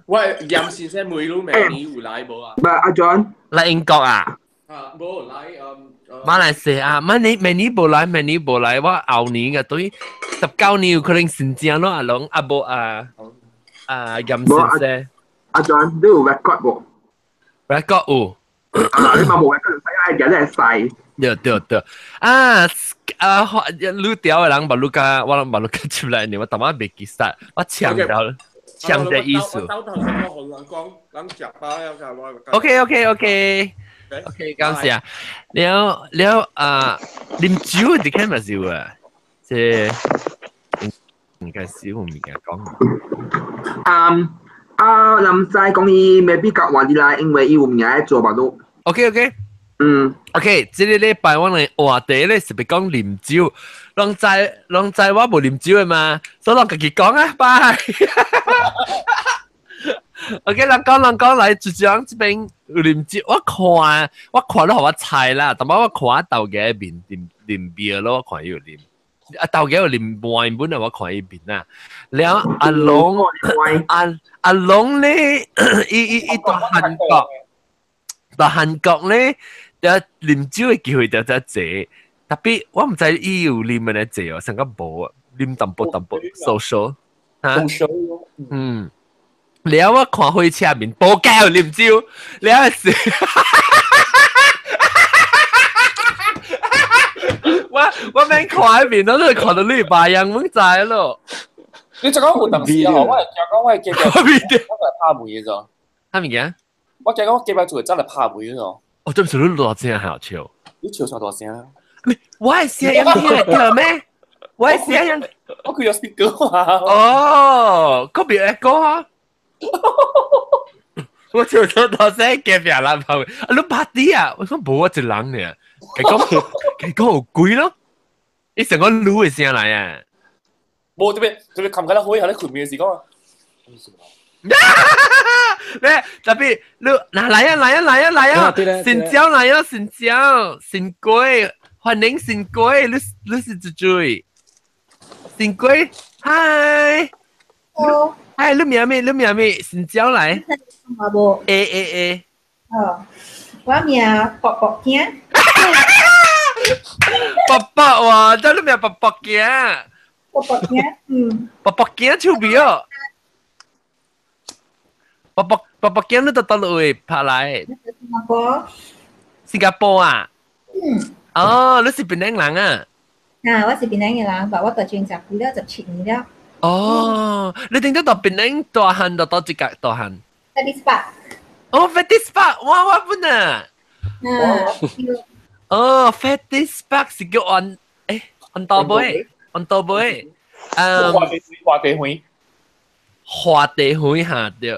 喂，嚴先生每路明年有來無啊？唔係阿 John，來英國啊？啊，無來馬來西亞，明年明年無來，明年無來，我後年嘅對19年有可能新正咯，阿龍阿無啊啊嚴先生。阿 John，你有 record 無？record 有。啊，你嘛無 record，使愛人嚟使。對對對，啊啊！愈調的人捌愈較，我攏捌愈較出來呢，我淡仔袂記得，我強調強調意思。OK OK OK OK，感謝。了了啊，啉酒佇看嘛是有啊，這應該是有物件講。嗯啊，林仔講伊 maybe 較晚啲啦，因為伊有物件做吧都。 OK OK。嗯，OK，這個禮拜我的話題咧是欲講啉酒，攏知攏知我無啉酒的嘛，所以攏家己講啊，拜。OK，人講人講來，就講這邊有啉酒，我看我看了予我猜啦，但係我看頭家面啉啉啤咯，我看伊有啉，啊頭家有啉 wine 本來我看伊面啊，了阿龍阿阿龍咧，伊伊伊到韓國，到韓國咧。就啉酒的機會就真濟，特別我毋知伊有啉的濟哦，成個無啊，啉淡薄淡薄，social 嚇，嗯，了我看火車面無夠啉酒，了是，我我免看彼面，我都看到你白樣，阮知咯。你就講有當時啊，我會驚講我會記得，我來拍門嘅咋？啥物件？我驚講我隔壁厝會走來拍門嘅。哦，這毋是你大聲還笑？你笑啥大聲啊？我的聲音聽會著咩？我的聲音，我開咗 speaker 啊！哦，個別個啊！我笑咗大聲，隔壁人拍，啊你拍啲啊？我講無我一人爾，佢講佢講有鬼咯，伊成個擼的聲來啊！無這邊這邊冚緊啦，可以喺你困眠時講啊。咧特別你嗱來啊來啊來啊來啊！新椒來啊新椒新龜歡迎新龜，你你是豬豬？新龜，嗨！嗨，你名咩？你名咩？新椒來。無。A A A。哦，我名卜卜囝。卜卜哇！這你名卜卜囝。卜卜囝，嗯。卜卜囝出名哦。卜卜卜卜囝你到佗位拍來？新加坡。新加坡啊？嗯。哦，你是檳城人啊？啊，我是檳城的人，但我佇這十幾了，17年了。哦，你頂得到檳城大漢到佗一個大漢？Fettis Park。哦，Fettis Park，我我本啊。啊。哦，Fettis Park 是叫安誒安多尾，安多尾。嗯。華地華地園。華地園哈對。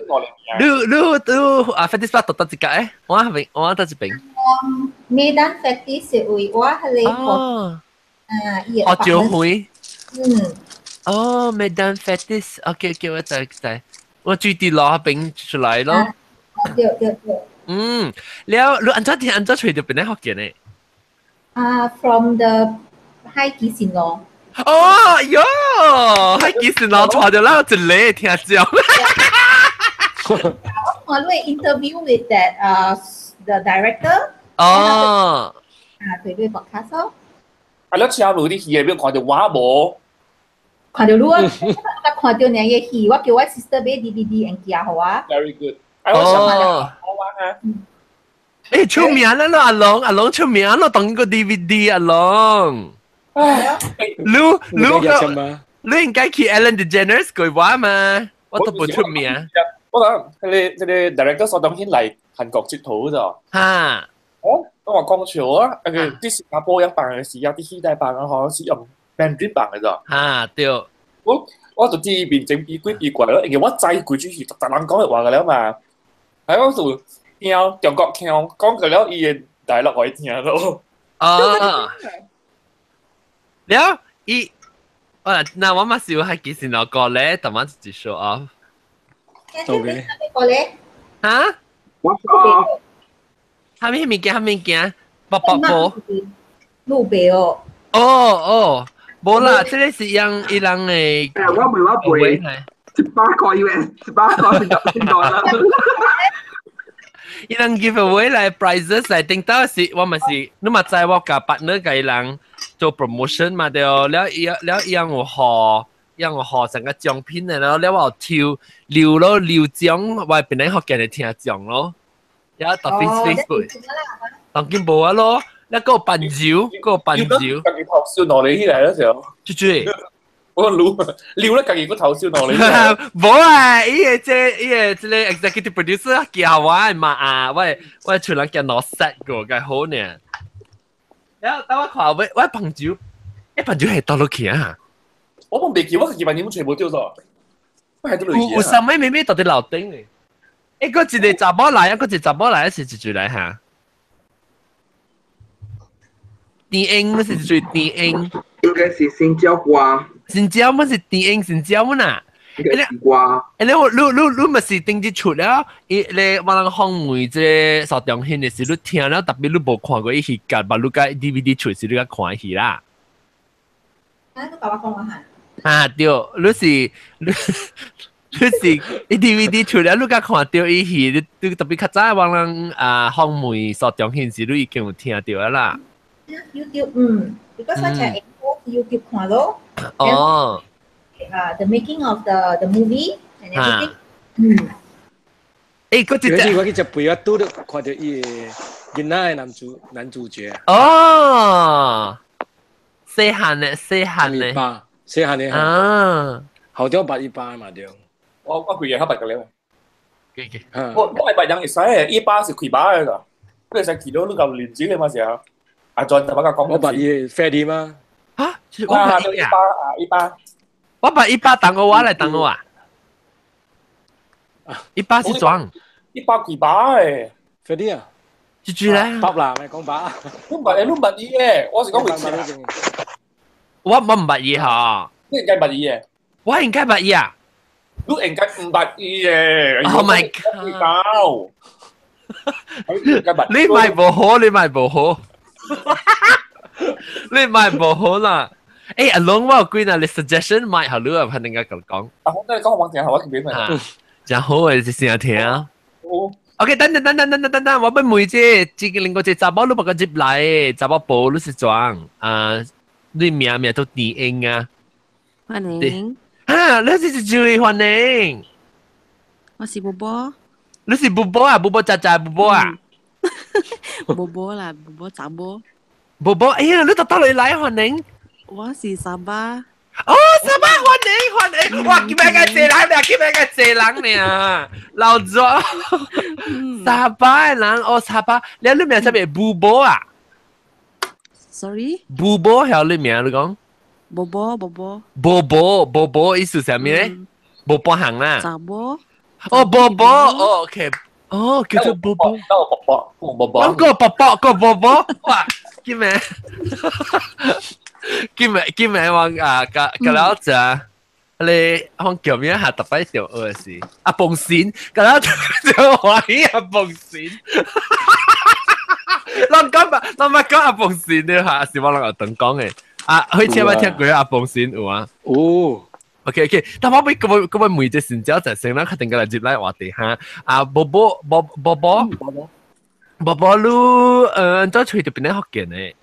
你你你啊，Fettis Park 到佗一個誒？我邊我佗一邊。嗯，Medan Fettis 是位我彼個。哦。啊，伊學招會。嗯。哦，Medan Fettis，OK OK，我知知，我住佇路邊出來咯。對對對。嗯，了，你按怎聽按怎揣著檳城福建的？啊，from the 海基線路。哦喲，海基線路帶著咱一个聽眾。我看你 interview with that the director。哦。啊，對對 podcast 咯。啊，你車無佇戲內面看著我無？看著你啊，我看著你個戲，我叫我 sister 買 DVD and 寄予我。 Very good。哎，我想問啊。誒，出名啦咯，阿龍，阿龍出名咯，當個 DVD 阿龍。你你個你應該去 Ellen DeGeneres 句話嘛？我都不出名。我講，彼個彼個 director 所當天來韓國佚佗咋？哈。哦，我話講笑啊！啊個佇新加坡樣辦的時啊，佇戲台辦啊，吼是用 Mandarin 辦的咋？哈對。我我就佇面前比鬼比怪咯，因為我知規句是逐逐人講的話個了嘛。係我就聽中國腔講過了，伊會大陸予伊聽咯。哦。了，伊，哦，那我嘛是有還幾時攞過咧，但我自己 show off。 OK。過咧？哈？我說。啥物物件？啥物件？卜卜波。路白哦。哦哦，無啦，這個是用伊人的。我袂我袂。100塊 US，100塊新dollar。伊人 give away 來 prizes 來頂到是，我咪是，你嘛知我共 partner 共伊人做 promotion 嘛對，了伊了伊樣有予，伊樣有予成個獎品的咯，了我有抽留咯留獎，我變來福建的聽獎咯，了特別 Facebook，當今無啊咯，了閣有伴手，閣有伴手，家己頭笑落嚟起來嗰時候，豬豬。我撩撩咧，家己個頭笑落嚟。無啊！伊個這伊個這個 executive producer 叫我嘛啊，我我厝人叫攞 set 個，該好呢。然後等我看我我朋友，欸朋友係倒落去啊？我冇未記，我幾萬年全部丟咗。我係都有有啥物妹妹到佇樓頂咧？一個一個查某來，一個一個查某來，是一句來哈？電影是一句電影，應該是新椒瓜。新椒乜是電影新椒乜啊？應該是瓜。欸，你你你你咪是頂日出了，伊你我人訪問這個邵中興的時，你聽了特別你無看過伊戲劇，把你個 DVD 出時，你較看戲啦。啊，你甲我講我哈。啊對，你是你你是伊 DVD 出了，你較看到伊戲，你你特別較早我人啊訪問邵中興時，你已經有聽到啊啦。 YouTube，嗯，because 我才會 YouTube 看咯。哦。啊，the making of the movie and everything。嗯。欸，嗰隻我去食肥，我拄著看到伊个囡仔的男主角。哦。細漢的，細漢的。爸，細漢的。啊。後條捌伊爸嘛對。我我規個較捌個了。我我係捌人會使，伊爸是開吧的個，你會使見到你夠認真的嘛時候。阿俊就把佢講。我捌伊 Freddy 嗎？啊！我捌伊啊，伊爸，我捌伊爸等我我來等我啊。伊爸是裝。伊爸開吧的。 Freddy 啊？這句咧？白啦，咪講白。你唔捌，你唔捌伊嘅，我是講回事。我我唔捌伊嚇。你應該捌伊嘅。我應該捌伊啊？你應該唔捌伊嘅。 Oh my god！你賣無好，你賣無好。你賣無好啦！欸，阿龍我有幾若你 suggestion 買好你啊，肯定該講。啊，我真係講我聽，我記得。真好嘅，是成聽。OK，等等等等等等等等，我要問這這個另外一個查某，你別個入來，查某婆你是怎？啊，你名名都電影啊？歡迎。啊，你是一位歡迎。我是波波。你是波波啊？波波仔仔波波啊？波波啦，波波查某。波波，哎呀，你到倒來來歡迎。我是沙巴。哦，沙巴歡迎歡迎，哇，今日個濟人呢，今日個濟人呢，老左。沙巴的人，哦，沙巴，你你名啥物？布波啊？Sorry。布波係你名你講？波波波波。波波波波意思啥物咧？無半行啦。查某。哦，波波，哦，OK。哦，叫做波波。波波，波波。我個波波個波波，哇！叫咩？叫咩？叫咩？我啊，個個了只，你我叫咩？下特別條學是阿蹦線，個了就懷疑阿蹦線。咱講吧，咱捌講阿蹦線了嚇，是我啷個等講的。啊，開車捌聽過阿蹦線有啊？有。 OK OK，但我欲閣欲閣欲問這先只就先，咱確定過來入來話題哈。啊，波波波波波波波你怎揣著檳城福建的？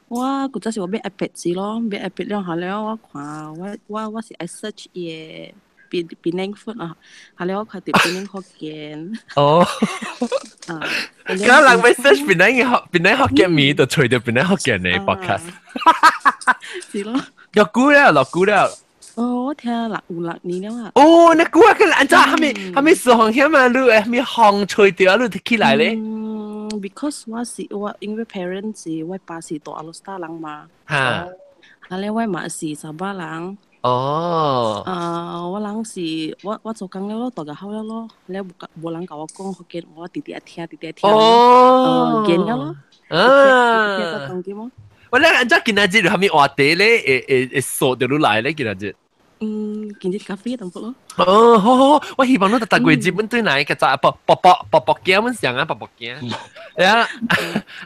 我古早時我買 iPad 時咯，買 iPad 了後了我看我我我是愛 search 伊的檳檳城 food 啊，後了我看著檳城福建。哦。啊。敢人欲 search 檳城嘅檳城福建麵，就揣著檳城福建的 podcast。是咯。落久了，落久了。哦，我聽六有6年了啊。哦，那久啊，佢按怎蝦米蝦米時候險啊？你蝦米風吹著啊？你起來咧？嗯，because 我是我因為 parents 是我爸是大阿羅斯塔人嘛。哈。啊咧，我媽是沙巴人。哦。啊，我人是我我做工了咯，大個好了咯，咧無無人共我講福建話，我直直聽直直聽。哦。見了咯。啊。聽到當今咯。我咧按怎今仔日有蝦米話題咧？會會會鎖著你來咧？今仔日。嗯，今日咖啡淡薄咯。哦，好好好，我希望你逐逐月日本對來個咋卜卜卜卜卜驚，阮上啊卜卜驚。呀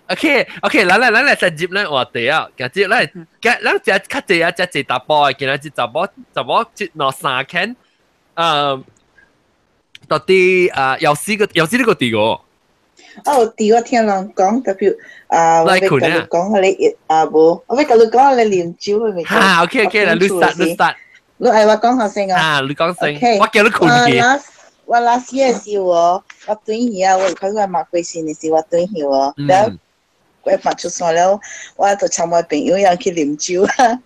，OK OK，來來來來，再入咱話題啊，今日來，咱食較濟啊，食濟淡薄的，今仔日查某查某這兩三間，到底啊，有時個有時呢個地個。哦，弟我聽人講，特別啊，我欲共你講彼個啊無，我欲共你講彼個啉酒的物件。哈，OK OK 啦，你 start 你 start。你愛我講下先啊？啊，你講先，我叫你睏去。我 last year 時哦，我轉去啊，我有看我媽過身的時，我轉去哦，了我嘛出山了，我就參我朋友樣去啉酒啊。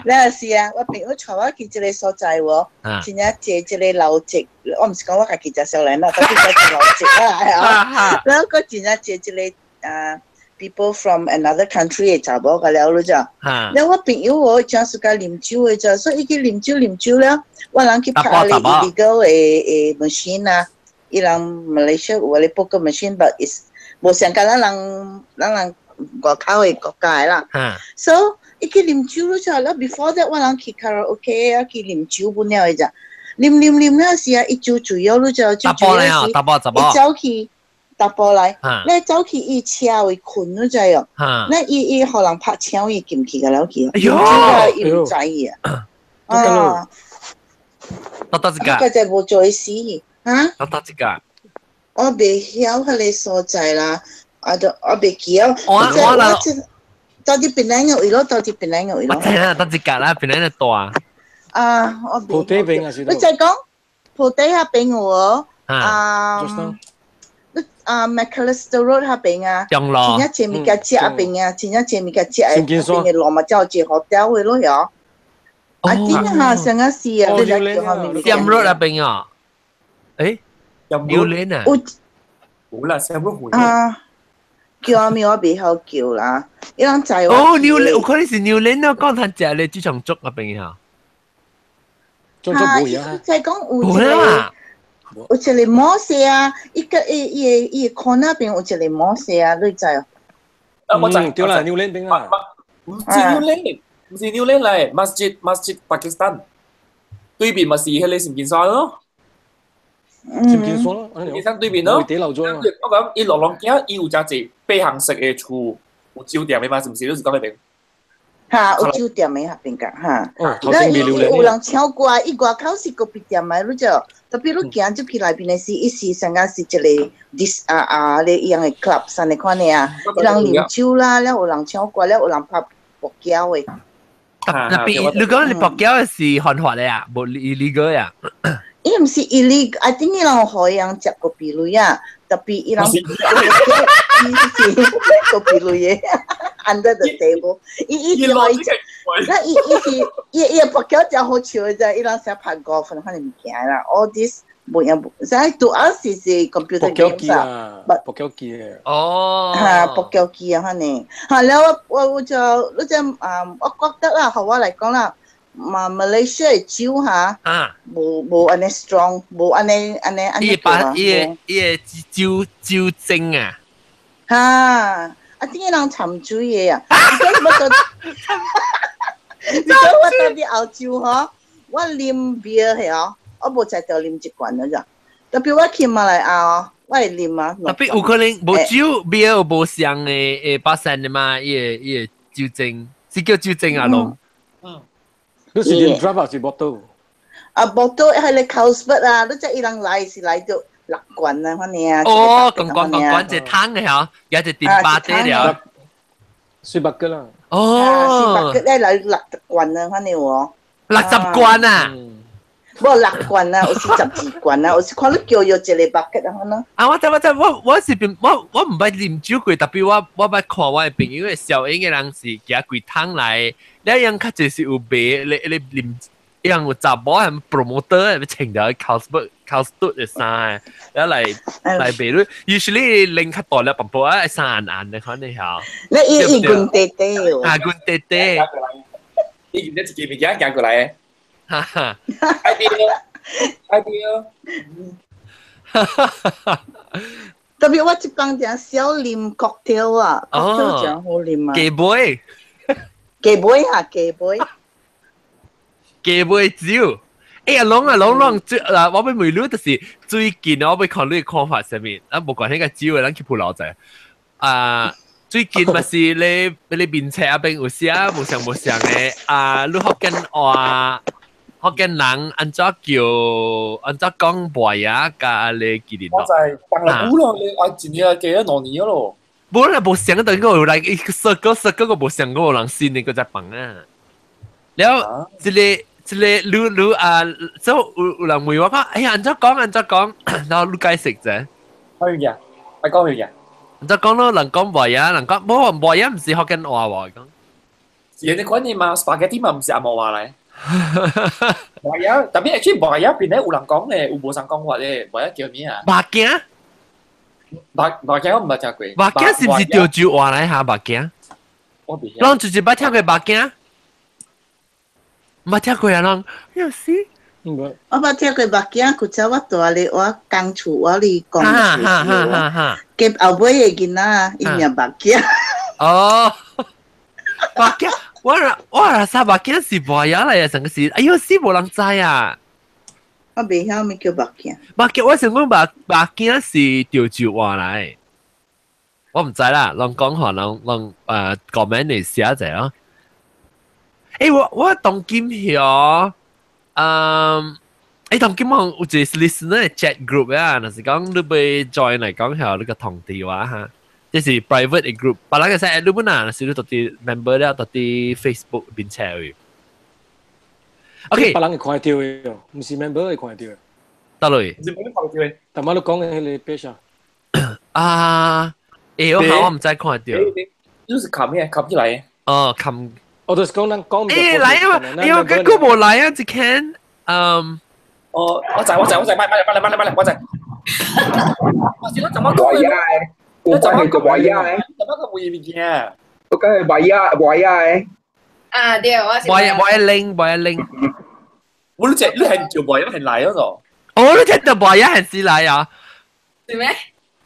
了是啊，我朋友帶我去這個所在喎，真正坐這個樓席，我毋是講我家己食少年啦，特別我坐樓席啊，了閣真正坐這個啊 people from another country 的查某個了，你知？了我朋友哦，真喜歡啉酒的咋，所以伊去啉酒啉酒了，我人去拍彼個 illegal 的的 machine 啊，伊人 Malaysia 有彼個 poker machine，but is 無像佮咱人咱人外口的國家的啦。So 伊去啉酒了咋，了 before that 我人去卡拉 OK 啊去啉酒本了的咋，啉啉啉了時啊，伊酒醉了你知？酒醉了時，伊走去查埔來，咧走去伊車位睏你知哦？咧伊伊予人拍槍伊進去個了去，啉酒了伊毋知啊。啊，到佗一個？個就無做死哈？到佗一個？我袂曉彼个所在啦，啊，都我袂記哦。我我啦。到佇檳榔的位咯，到佇檳榔的位咯。我知啦，佗一個啦，檳榔的大。啊，我鋪底邊還是？你再講鋪底遐邊有無？啊，你啊，Macalister Road 遐邊啊，中路。真正濟物件食遐邊啊，真正濟物件食的，邊的路嘛，才有一個 hotel 的咯，曉。啊，頂下上個是啊，你來叫我物件。 Siam Road 那邊啊？誒，New Lane 啊？有啦，Siam Road 啊。叫阿咪我袂曉叫啦，伊人知我。哦，New Lane，有可能是 New Lane 咯，講他食咧豬腸粥那邊哈。哈，伊在講有一個，有一個摩西啊，伊個伊伊伊個那邊有一個摩西啊，你知哦？啊，我知，對啦，New Lane 邊啊。毋是 New Lane，毋是 New Lane 來，Masjid Masjid Pakistan 對面咪是彼個新金山咯。新金山咯，新金山對面咯。底樓咗啊。我講伊落落行，伊有誠濟八巷式的厝，有酒店的嘛？是毋是？你是講彼邊？哈，有酒店的遐邊個哈。哦，那伊有人唱歌，伊外口是咖啡店的，你知？特別你行入去內邊的時，伊是上個是一個 dis 啊啊，咧伊樣的 club，啥物款的啊？有人啉酒啦，了有人唱歌，了有人拍撲膠的。特別你講你撲膠的是犯法的啊？無 illegal 啊？伊毋是 illegal，I think 伊人予伊人食咖啡鐳啊，特別伊人伊是咖啡鐳的 under the table，伊伊就伊，那伊伊是伊伊撲膠誠好笑的啫，伊人成拍高分可能物件啦，all this 無樣無，所以對us 是 computer games 啊，撲膠機啊，哦，哈，撲膠機啊，可能，哈，了我我我就你就啊，我覺得啦，予我來講啦。嘛，馬來西亞的酒哈，無無按呢 strong，無按呢按呢按呢。伊把伊伊酒酒精啊！哈，啊，點解人摻水的啊？你講我你講我到佇澳洲吼，我啉 beer 係哦，我無才著啉一罐了咋。特別我去馬來亞哦，我會啉啊。特別有可能無酒 beer 有無相的的把聲的嘛？伊个伊个酒精是叫酒精啊，攏。嗯。你是啉 draft 還是 bottle？啊，bottle 係咧 Carlsberg 啊，你這伊人來是來到六罐啊，反正啊。哦，共罐共罐一桶的吼，也一電巴底了。四百個啦。哦。四百個咧來60罐啊，反正喎。60罐啊？無六罐啊，有是12罐啊，有時看你叫約一個 bucket 啊，可能。啊，我知我知，我我是邊我我毋捌啉酒過，特別我我捌看我的朋友的小英的人是寄幾桶來，你樣較濟是有賣咧咧啉，伊人有查某係 promoter 穿著 Carlsberg Carlsberg 的衫，然後來來賣你，usually 拎較大粒淡薄仔，衫硬硬的可能曉。你伊伊滾地地哦。啊，滾地地。伊見一個物件行過來。哈哈，idea，idea。特別我這幫正少啉 cocktail 啊，cocktail 誠好啉啊。雞尾，雞尾啊，雞尾。雞尾酒。哎呀，攏啊攏攏最嗱，我欲問你就是最近我欲看你的看法啥物，啊無關彼個酒的，咱去鋪老者。啊，最近嘛是咧咧面冊仔邊有寫無相無相的啊，你福建話。福建人按怎叫按怎講白牙佮你記得我就係當了久咯，你啊一年記咗2年咯。無啦，無想到個有來十個十個個無想過有人信你個在放啊。了，這個這個你你啊，就有有人問我講，哎呀，按怎講按怎講，然後你解釋者。可以嘅，係講嘅。按怎講咯？人講白牙，人講無白牙，毋是福建話喎講。人哋講你嘛，spaghetti 嘛，毋是紅毛話嚟。白牙，特別係白牙邊咧有人講咧，有無相講話咧，白牙叫咩啊？目鏡。目目鏡我毋捌聽過。目鏡是毋是潮州話來哈？目鏡。我袂曉。攏就是捌聽過目鏡。毋捌聽過啊！攏有時。我捌聽過目鏡，古早我蹛咧，我工厝我咧公厝時，隔後尾的囡仔，伊名目鏡。哦，目鏡，我若我若啥目鏡是白牙來啊，成個是，哎喲，死無人知啊！我袂曉咩叫目鏡。目鏡，我想講目目鏡是潮州話來，我毋知啦，攏講話攏攏comment 嚟寫者咯。欸，我我當今曉，嗯，欸，當今我有一個 listener chat group 啊，若是講你欲 join 來講曉你個通知我哈，這是 private 的 group，別人會使 add 你本啊，若是你到佇 member 了，到佇 Facebook 面冊去。OK，別人會看得著的哦，毋是 member 會看得著的。佗落？是冇你看得著的。頭仔你講的彼個 page 啊？啊，欸，我好，我毋知看得著。你是冚咩？冚起來？哦，冚。我就是講咱講。欸，來啊！欸，我結果無來啊，一間，嗯。哦，我知我知我知，慢慢來慢來慢來慢來，我知。我是咱怎麼講的？我講係個白牙的，怎麼個會物件？我講係白牙白牙的。啊對，我是。白牙白拎白拎。我你這你係叫白牙係來嗰個？哦，你聽到白牙係是來啊？是咩？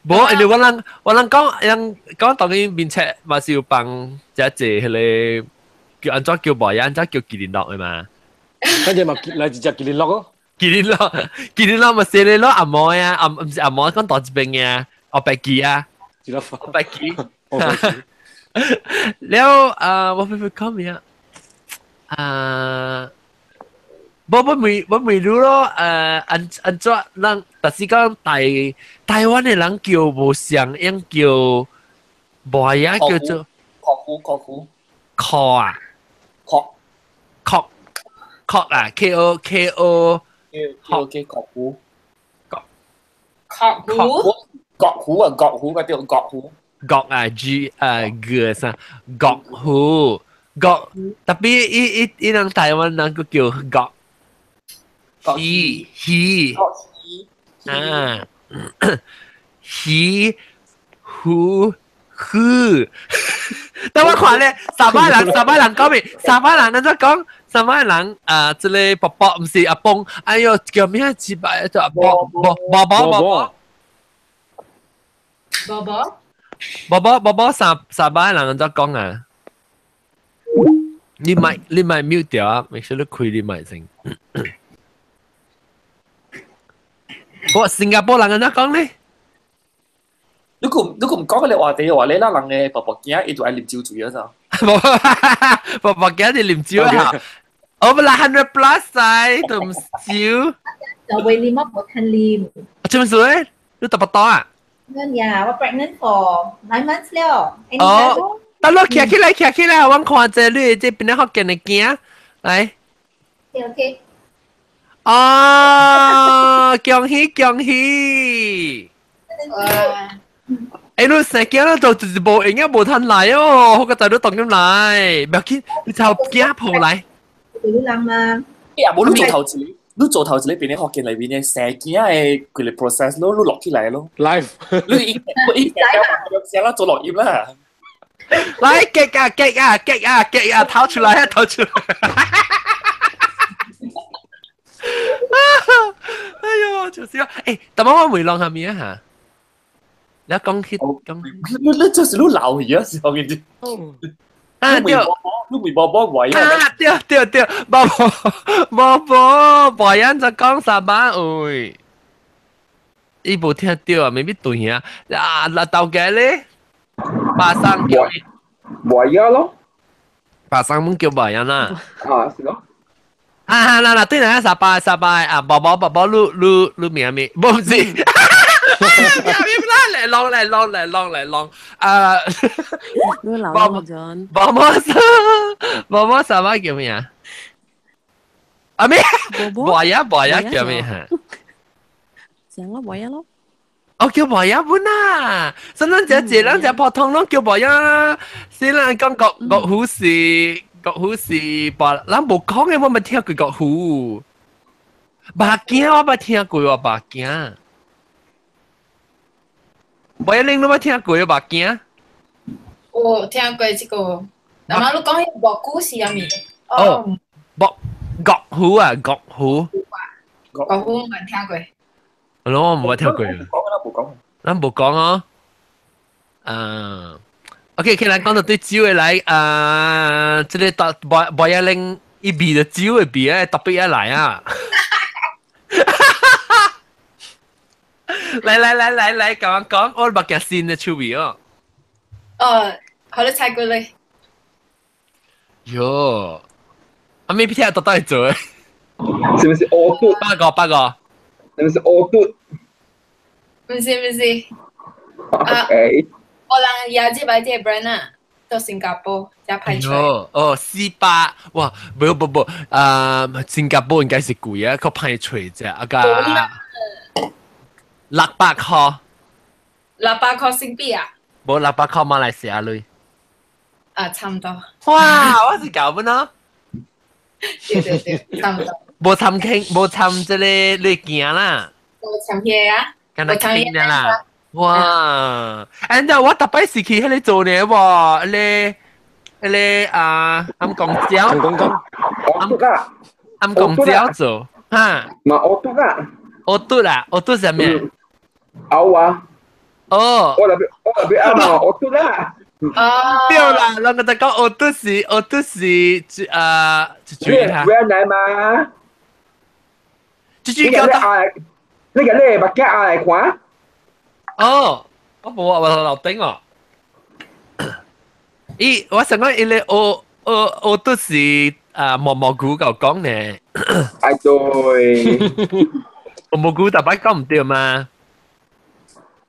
無，因為我人我人講人講當然面冊嘛是有幫這濟彼個叫按怎叫白牙，按怎叫麒麟樂的嘛。跟住嘛來一隻麒麟樂咯。麒麟樂，麒麟樂嘛是你攞紅毛啊，紅毋是紅毛，講大一邊嘅，後白旗啊，後白旗。了啊，我欲欲講咩啊？啊，無我問我問你咯，按按怎人，但是講台台灣的人叫無相應叫白牙叫做殼糊殼糊殼啊，殼殼殼啊，K O K O K O K 殼糊殼殼糊角糊啊，角糊個叫角糊角啊 G 啊 G 啥角糊角，特別伊伊伊人台灣人閣叫角魚魚啊魚虎虎，等我看咧，沙巴人沙巴人講咩？沙巴人按怎講？沙巴人啊，這个伯伯毋是阿公，哎喲叫咩字白就伯伯伯伯伯伯伯伯伯伯伯沙沙巴人按怎講啊？你莫你莫 mute 掉啊，make sure 你開你麥先。我新加坡人按怎講咧？如果如果毋講嗰個話題嘅話，你咱人嘅婆婆囝伊就愛啉酒醉啊咋？婆婆囝就啉酒啊！我們來 100 plus 噻，都毋酒。就為啉我無通啉。做咩事咧？你特別多啊？呀，我 pregnant for 9 months 了。哦，得咯，徛起來，徛起來，我看者你這邊福建的囝，來。 OK OK。哦，恭喜恭喜！欸，你生囝了就就是無閒啊，無通來哦，好個仔你當咁來，不要緊，你就囝抱來。你人嘛？欸，啊，無你做頭一個，你做頭一個邊個福建內面的生囝的規个 process 咯，你錄起來咯。 Live。你一一聲啦，做錄音啦。來，激啊激啊激啊激啊，掏出來啊掏出來！哎喲，就是啊，欸，但我問人啥物啊嚇？你講起講，你你就是你老去啊，是我見啊對，你未寶寶位啊對對對，寶寶寶寶，白人就講啥話喂？伊無聽著啊，maybe 對啊，啊那頭家咧，巴生叫白牙咯，巴生阮叫白牙啦，啊是咯，啊嗱嗱，對啦，沙巴沙巴啊，寶寶寶寶，你你你名咩？無是，名咩啦？來浪來浪來浪來浪啊！你老啦，John。寶寶沙，寶寶沙巴叫咩啊？啊咩？博呀博呀叫咩？成個博呀咯。哦，叫博呀本啊！新咱只一人只普通攏叫博呀，先咱講國國虎是。國虎是白，咱無講嘅，我冇聽過國虎。目鏡我捌聽過喎，目鏡。無一定攏捌聽過目鏡。我聽過這個，阿媽你講彼木菇是啥物？哦，木國虎啊，國虎。國虎冇聽過。我冇聽過。講啦，無講。咱無講哦。啊。OK，佢嚟講到對酒的來，啊，這個特無無一拎一味的酒的味啊，特別一來啊！來來來來來，講講，我目鏡新的趣味哦。哦，好你猜過咧。喲，阿咩片到底做？是唔是烏嘟？八個八個，是唔是烏嘟？唔是唔是。啊。我人也這擺這個 brand 啊，到新加坡才派出。哦哦，400哇，不不不，啊，新加坡應該是貴啊，較歹揣啫，啊個600塊。600塊新幣啊？無600塊馬來西亞鐳。啊，差唔多。哇，我是搞本咯。對對對，差唔多。無參傾，無參這個你行啦。無參遐啊？敢若傾啦。哇！哎，那我特別是去彼個做呢喎，彼個彼個啊，暗公蕉，暗公公，暗公蕉做，哈？嘛烏嘟啊？烏嘟啦，烏嘟啥物？牛啊！哦，我特別啱啊，烏嘟啦。哦，對啦，人個就講烏嘟是烏嘟是啊，注意下。咩嚟嘛？這句叫做你個你目鏡來看。哦，我無啊，我頭頂哦。咦，我想講，伊個烏烏烏都是啊毛毛菇夠講呢。哎對，毛毛菇特別講唔對嘛。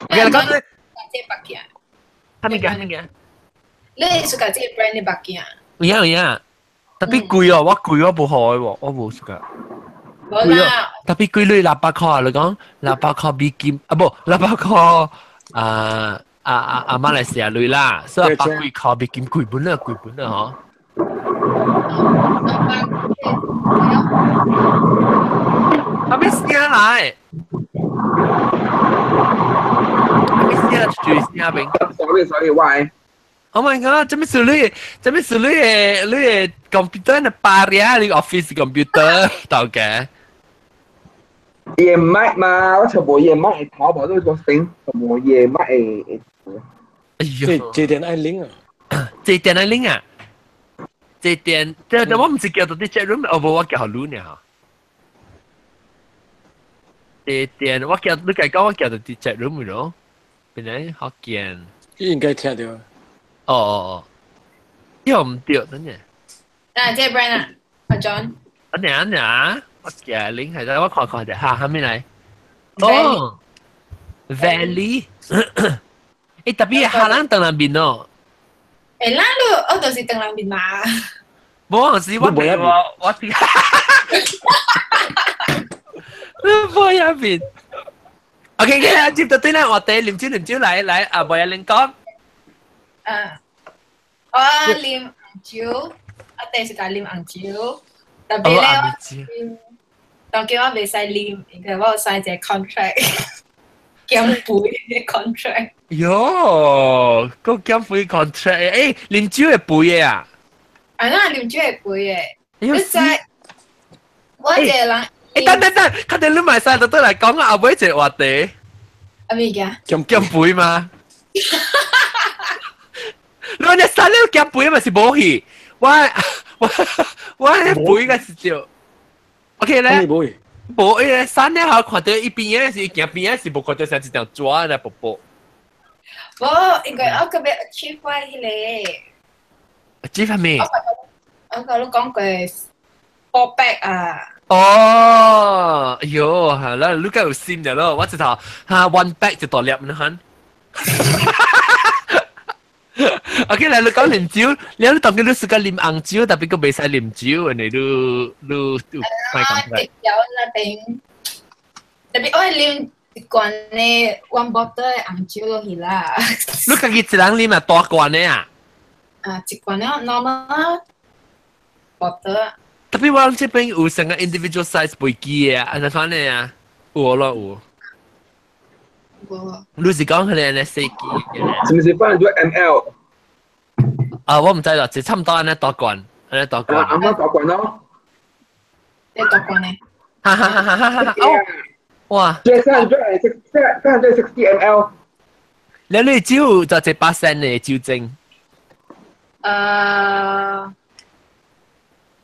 我講你，這目鏡。啥物件？啥物件？你是講這個 brand 的目鏡？有影有影，特別貴哦，我貴我無好的喎，我無 suka。無啦，特別貴你600塊啊！你講600塊美金啊，無600塊啊啊啊啊馬來西亞鐳啦，所以100幾塊美金貴本啦，貴本啦嗬。阿咩聲來？阿咩聲注意聲明。 Sorry sorry，喂。 Oh my god！這咩事你？這咩事你的你的 computer 的巴呀？你 office computer 到嘅？夜麥嘛，我全部夜麥淘寶都個聲，全部夜麥會。哎呦，這點愛拎啊！這點愛拎啊！這點，這這我唔是叫到啲 chat room，哦無我叫你呢。這點我叫你講我叫到啲 chat room 咯，變成好見。應該聽到。哦哦哦，又唔對，真嘅。啊，這 brand 啊，阿 John。阿娘娘，我嘅拎係我看看者，嚇，後面來。哦，Valley，欸，特別下人當人面哦。欸，咱你我就是當人面嘛。無，是我我我，你無一面。OK，OK，接到對啦，我哋啉酒啉酒來來，啊，無一恁講。啊，我啉紅酒，我第一次啉紅酒，特別咧我當叫我袂使啉，因為我有簽一個 contract，減肥的 contract。喲，個減肥 contract，欸，啉酒會肥的啊？啊，那啉酒會肥的，你知？我一個人。欸，等等等，確定你咪使就對來講啊，後尾一個話題。啊物件？減肥嗎？你話你三了減肥嘛是無去，我我我肥個是就，OK 咧，無伊個三了後看到伊邊仔是行邊仔是無看到像一條蛇來步步。無，因為我特別 achieve 我彼個。 achieve 啥物？我甲你講過， four pack 啊。哦，哎喲，係啦，你梗有心嘅咯，我直頭嚇 one pack 就大粒呢款。OK，嚟你講啉酒，你你當佢你時間啉紅酒，特別佢袂使啉酒，你你你你快講出來。有那邊，特別我係啉一罐的 one bottle 的紅酒落去啦。你家己一人啉啊，大罐的啊？啊，一罐的 normal bottle。特別我這邊有成個 individual size 飛機的啊，按怎款的啊？有咯有。你是講佢哋呢細機嘅？是唔是500 ml？啊，我唔知啦，就差唔多按呢大罐，按呢大罐。啱啱大罐咯。你大罐呢？哈哈哈哈哈！哦，哇！即係 360 ml。你酒就一百仙的酒精。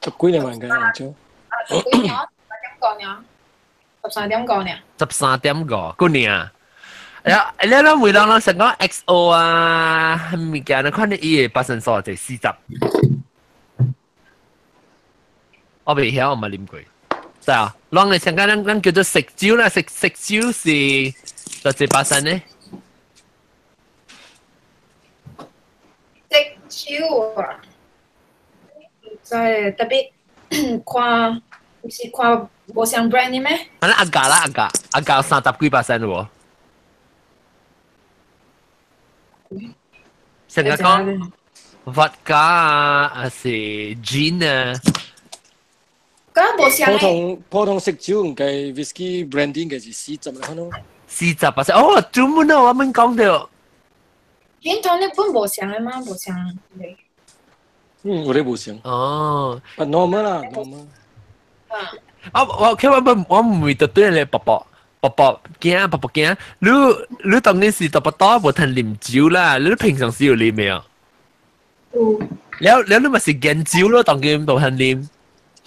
十幾兩萬嘅紅酒。十幾兩？點講呢？13.5呢？13.5，幾年啊？呀，你諗每人攏成講 XO 啊，物件，你看你伊的百分數就40。我未曉，我冇啉過。是啊，攏係成講咱咱叫做食酒啦，食食酒是就一百三呢？食酒啊，唔知特別看，唔是看無相 brand 的咩？啊，阿價啦，阿價，阿價30幾%喎。成日講 vodka 啊，還是 gin 啊？普通普通食酒唔計 whisky brandy 嘅是40啦，可能。40%哦，專門啊，我們講到。 gin tonic 本無相的嗎？無相的。嗯，我哋無相。哦。不 normal 啦，normal。啊，我佢我我唔會特對你伯伯。伯伯驚，伯伯驚，你你當然是特別多無通啉酒啦，你平常時有啉沒有？有。了了，你咪是研酒咯，當然無通啉。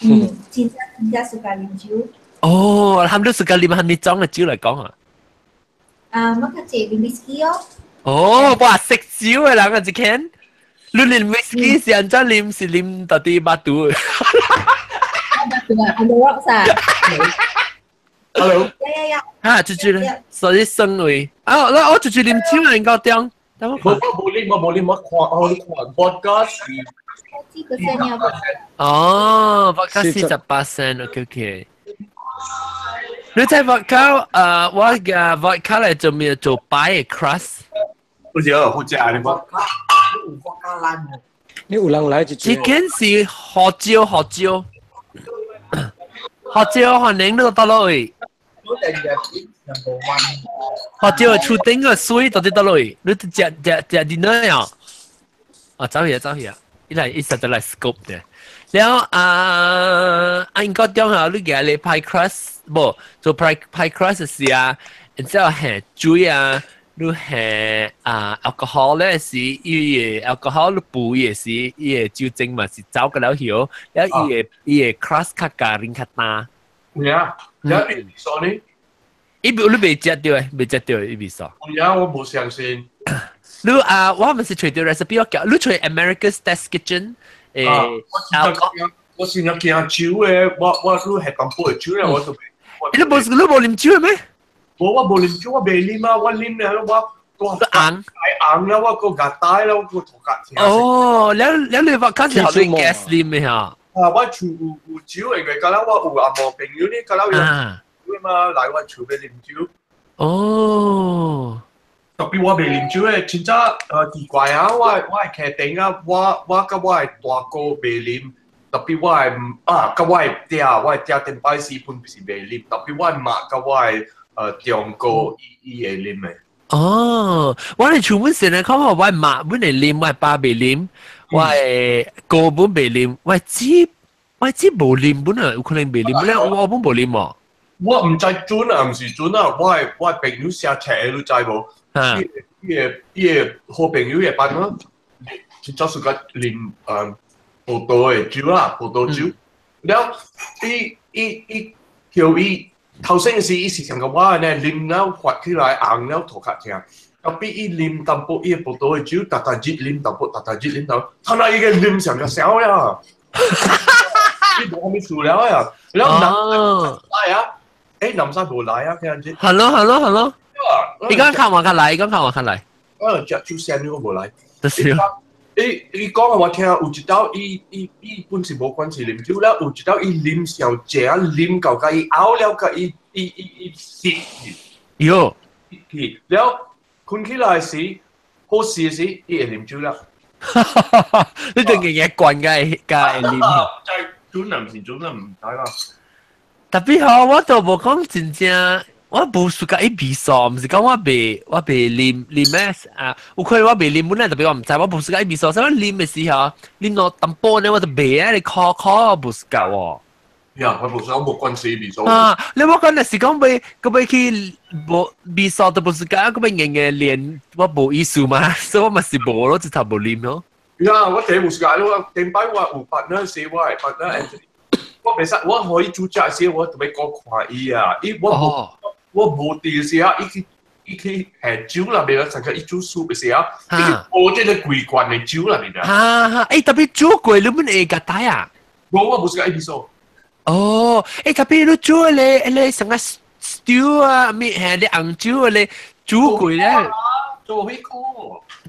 嗯，真正真正喜歡啉酒。哦，他們都喜歡啉，係咪裝嘅酒嚟講啊？啊，我較濟啉 whisky 哦。哦，哇，食酒嘅人啊，一間，你啉 whisky 是按怎啉？是啉到底巴肚？巴肚啊，on the rocks 啊。 Hello。呀呀呀！啊，豬豬咧，所以生位啊，那我豬豬啉酒啊，應該點？我冇啉，我冇啉，我看我看 vodka 是。哦，vodka 48仙，OK OK。你睇 vodka，我嘅 vodka 嚟做咩？做擺嘅 crust。好似好食啊！你講。有 vodka 爛。你有人來就。這件是胡椒，胡椒。胡椒可能你到落去。胡椒厝頂個水到底倒落去，你食食食啲哪樣？啊，走去啊，走去啊！伊來伊實在來 scope 的。然後啊，啊應該點啊？你嘅你 pie crust 無做 pie crust 時啊，然之後係水啊，你係啊 alcohol 咧是伊個 alcohol 你補伊是伊個酒精嘛是走個了曉，然後伊個伊個 crust 較加啉較淡。有啊，有伊數呢？伊你未食到誒，未食到伊味素。有啊，我無相信。你啊，我唔是揣到 recipe，我叫你揣 America's Test Kitchen 誒。我先有驚酒誒，我我你係淡薄酒咧，我就。你無你無啉酒咩？無，我無啉酒，我未啉啊！我啉了，我我紅紅啦，我個牙帶啦，我個頭殼痛。哦，了了你話開始學你 gas 啉嘅嚇？啊，我厝有有酒，因為嗰陣我有阿毛朋友呢，嗰陣有嘛來我厝邊啉酒。哦。特別我未啉酒誒，真正奇怪啊！我我係客頂啊，我我佮我的大哥未啉，特別我的啊，佮我的爹，我的爹頂擺時本是未啉，特別我的媽佮我的中哥伊伊會啉的。哦，我哋厝本成日講話我媽本嚟啉，我爸未啉，我哥本未啉，我姊我姊無啉本啊，有可能未啉咧，我本無啉喎。我毋知準啊，毋是準啊，我的我的朋友寫冊你知無？伊個伊個好朋友會班咯，真正是個啉葡萄的酒啦，葡萄酒。了，伊伊伊叫伊頭先時，伊是像個我呢啉了發起來紅了頭殼痛。後壁伊啉淡薄伊個葡萄的酒，逐逐日啉淡薄，逐逐日啉淡薄，他那伊個啉上個少呀。伊無啥物事了啊，然後南來啊，誒南沙無來啊，這樣子。係咯係咯係咯。伊講較晚較來，伊講較晚較來。食酒仙你無來。就是。伊伊講我聽有一道伊伊伊本是無關係啉酒了，有一道伊啉上濟啊，啉到甲伊嘔了，甲伊伊伊伊死去。喲。去了，困起來時，好時時，伊會啉酒了。你定日日慣嘅嘅啉。就係準啊，唔是準啊，唔知啦。特別吼，我都無講真正。我無暑假伊味素，毋是講我袂我袂啉啉咩啊？有可能我袂啉本來特別我毋知，我無暑假伊味素，所以啉的時候啉到淡薄呢，我就袂啊！你苦苦無暑假喎。呀，我無想無關係味素。啊！你我講若是講欲閣欲去無味素都無暑假，閣欲硬硬練，我無意思嘛，所以我嘛是無咯，直頭無啉咯。呀，我第無暑假，我頂擺我有 partner 是我的 partner，我袂使，我可以煮食時，我特別講看伊啊，伊我無。我無佇時啊，伊去伊去下酒啦，袂啊，成個伊煮素的時啊，伊去煲這個規罐的酒啦，你知？哈哈，欸，特別煮過你們會共帶啊？無，我無是個 A P 素。哦，欸，特別你煮咧，咧成個 stew 啊，咩係你紅酒咧煮過咧？做彼個。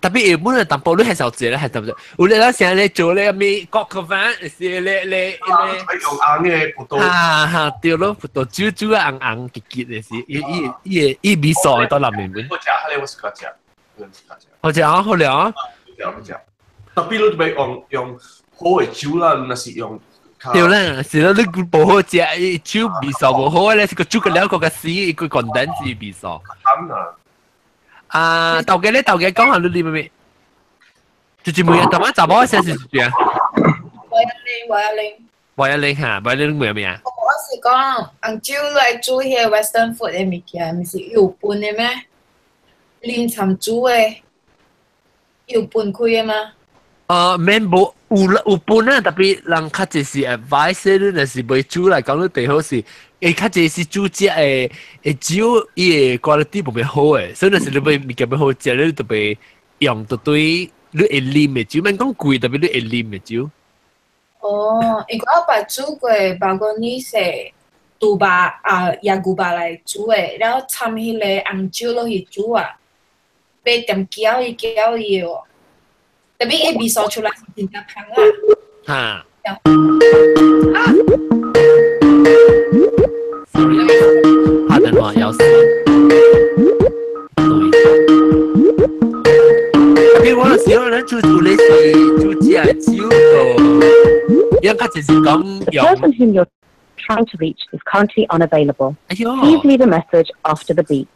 特別日本嘅淡薄你係少食咧，係淡薄。有咧咱成日做咧咩國客飯，是咧咧咧。用紅嘅葡萄。哈哈，對咯，葡萄酒煮啊紅紅結結的是，伊伊伊伊味素到內面。我食，彼個我是較食，我是較食。好食啊，好料啊。好食，特別你欲用用好嘅酒啦，若是用。對啦，是咯，你無好食，伊酒味素無好咧，是個煮個了個個死，伊個簡單是味素。咁啊。啊，頭家咧，頭家講下你啉咩？就是每日頭晚查某先是咩啊？我一啉，我一啉。我一啉嚇，我一啉咩咩啊？我是講紅酒來煮彼個 Western food 的物件，毋是有分的咩？啉摻煮的，有分開的嗎？免無有有分啊，特別人較濟是 advice，你若是袂煮來講，你最好是。欸，較濟是煮食的，的酒伊的 quality 無咩好的，所以若是你欲物件欲好食，你特別用就對你會啉的酒，免講貴，特別你會啉的酒。哦，因為我捌煮過，包括你是豬肉啊，野牛肉來煮的，然後摻彼個紅酒落去煮啊，買點攪伊攪伊的哦，特別伊味素出來是真正香啊。哈。拍電話有事。對。特別我時候咧煮煮咧是煮食酒個，因較濟是講用。 The person whom you're trying to reach is currently unavailable. Please leave a message after the beep.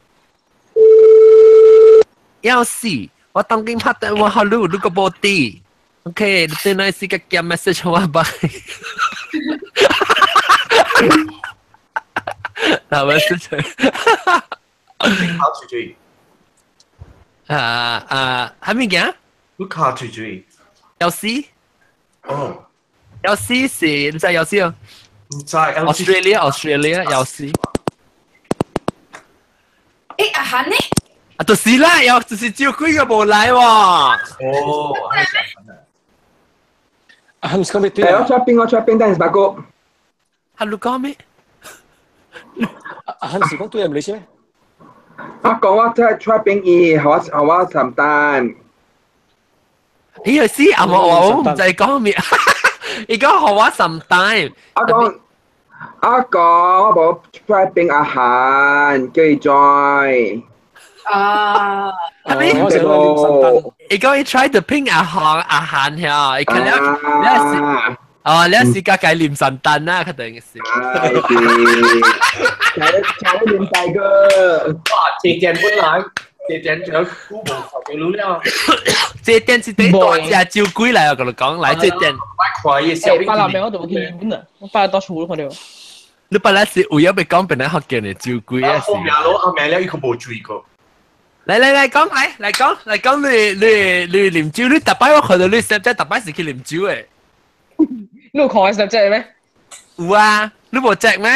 要死！我當今拍電話予你，你閣無佇。OK，你等下是個寄 message 我吧。嗱，我是卡住住。啊啊，係咪嘅？你卡住住。有絲。哦。有絲是，你知有絲啊？唔知。 Australia Australia 有絲。欸，阿韓呢？啊，就是啦，又就是照幾個無來喎。哦。啊，唔是講咩對我出邊，我出邊，等陣八哥。係你講咩？啊，唔是講對唔嚟先咩？我講我出出邊伊，我我承擔。伊個是啊，我我唔知講咩，伊講予我承擔。我講我講我無出邊阿韓，叫伊 join。啊！係咪？伊講伊 try to ping 阿韓阿韓嚇，伊看了了是。哦，你是加計念神燈啦，肯定是。係，請你念大哥。哇！這點本來，這點就估無頭嘅路了。這點是第大隻酒鬼來，我同你講，來這點。我看伊小兵。八六我就冇去日本啦，我八到厝看到。你本來是為咗欲講本來福建的酒鬼啊？後面咯，後面了，伊個無注意過。來來來講，來來講，來講你你你啉酒，你逐擺我看到你實在逐擺是去啉酒的。你有看我 Snapchat 咩？有啊，你無 check 咩？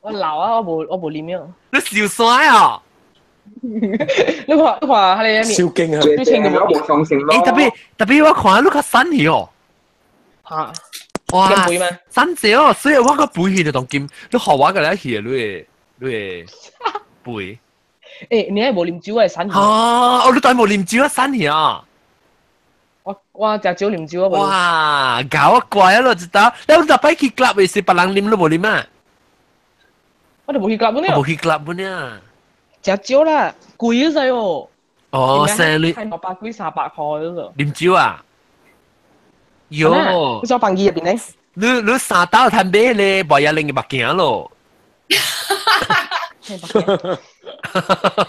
我老啊，我無我無啉了。你燒山哦！你看你看，彼個面。燒勁啊！你穿個無相信咯。欸，特別特別我看你較瘦去哦。嚇！哇！杯嘛？三隻哦，所以我個背去就當金，你學我個嚟去，你會背。欸，你係無啉酒係散去。哦，你對無啉酒啊，散去啊！我食酒啉酒啊！哇，搞怪啊！咯，知道？你特擺去 club 嘅時，別人啉都無啉啊！我哋無去 club 呢？無去 club 呢？食酒啦，貴啊仔哦！哦，生你係200幾300塊嗰個。啉酒啊？喲！你做飯機入邊咧？你三刀攤買咧，無也拎個目鏡咯。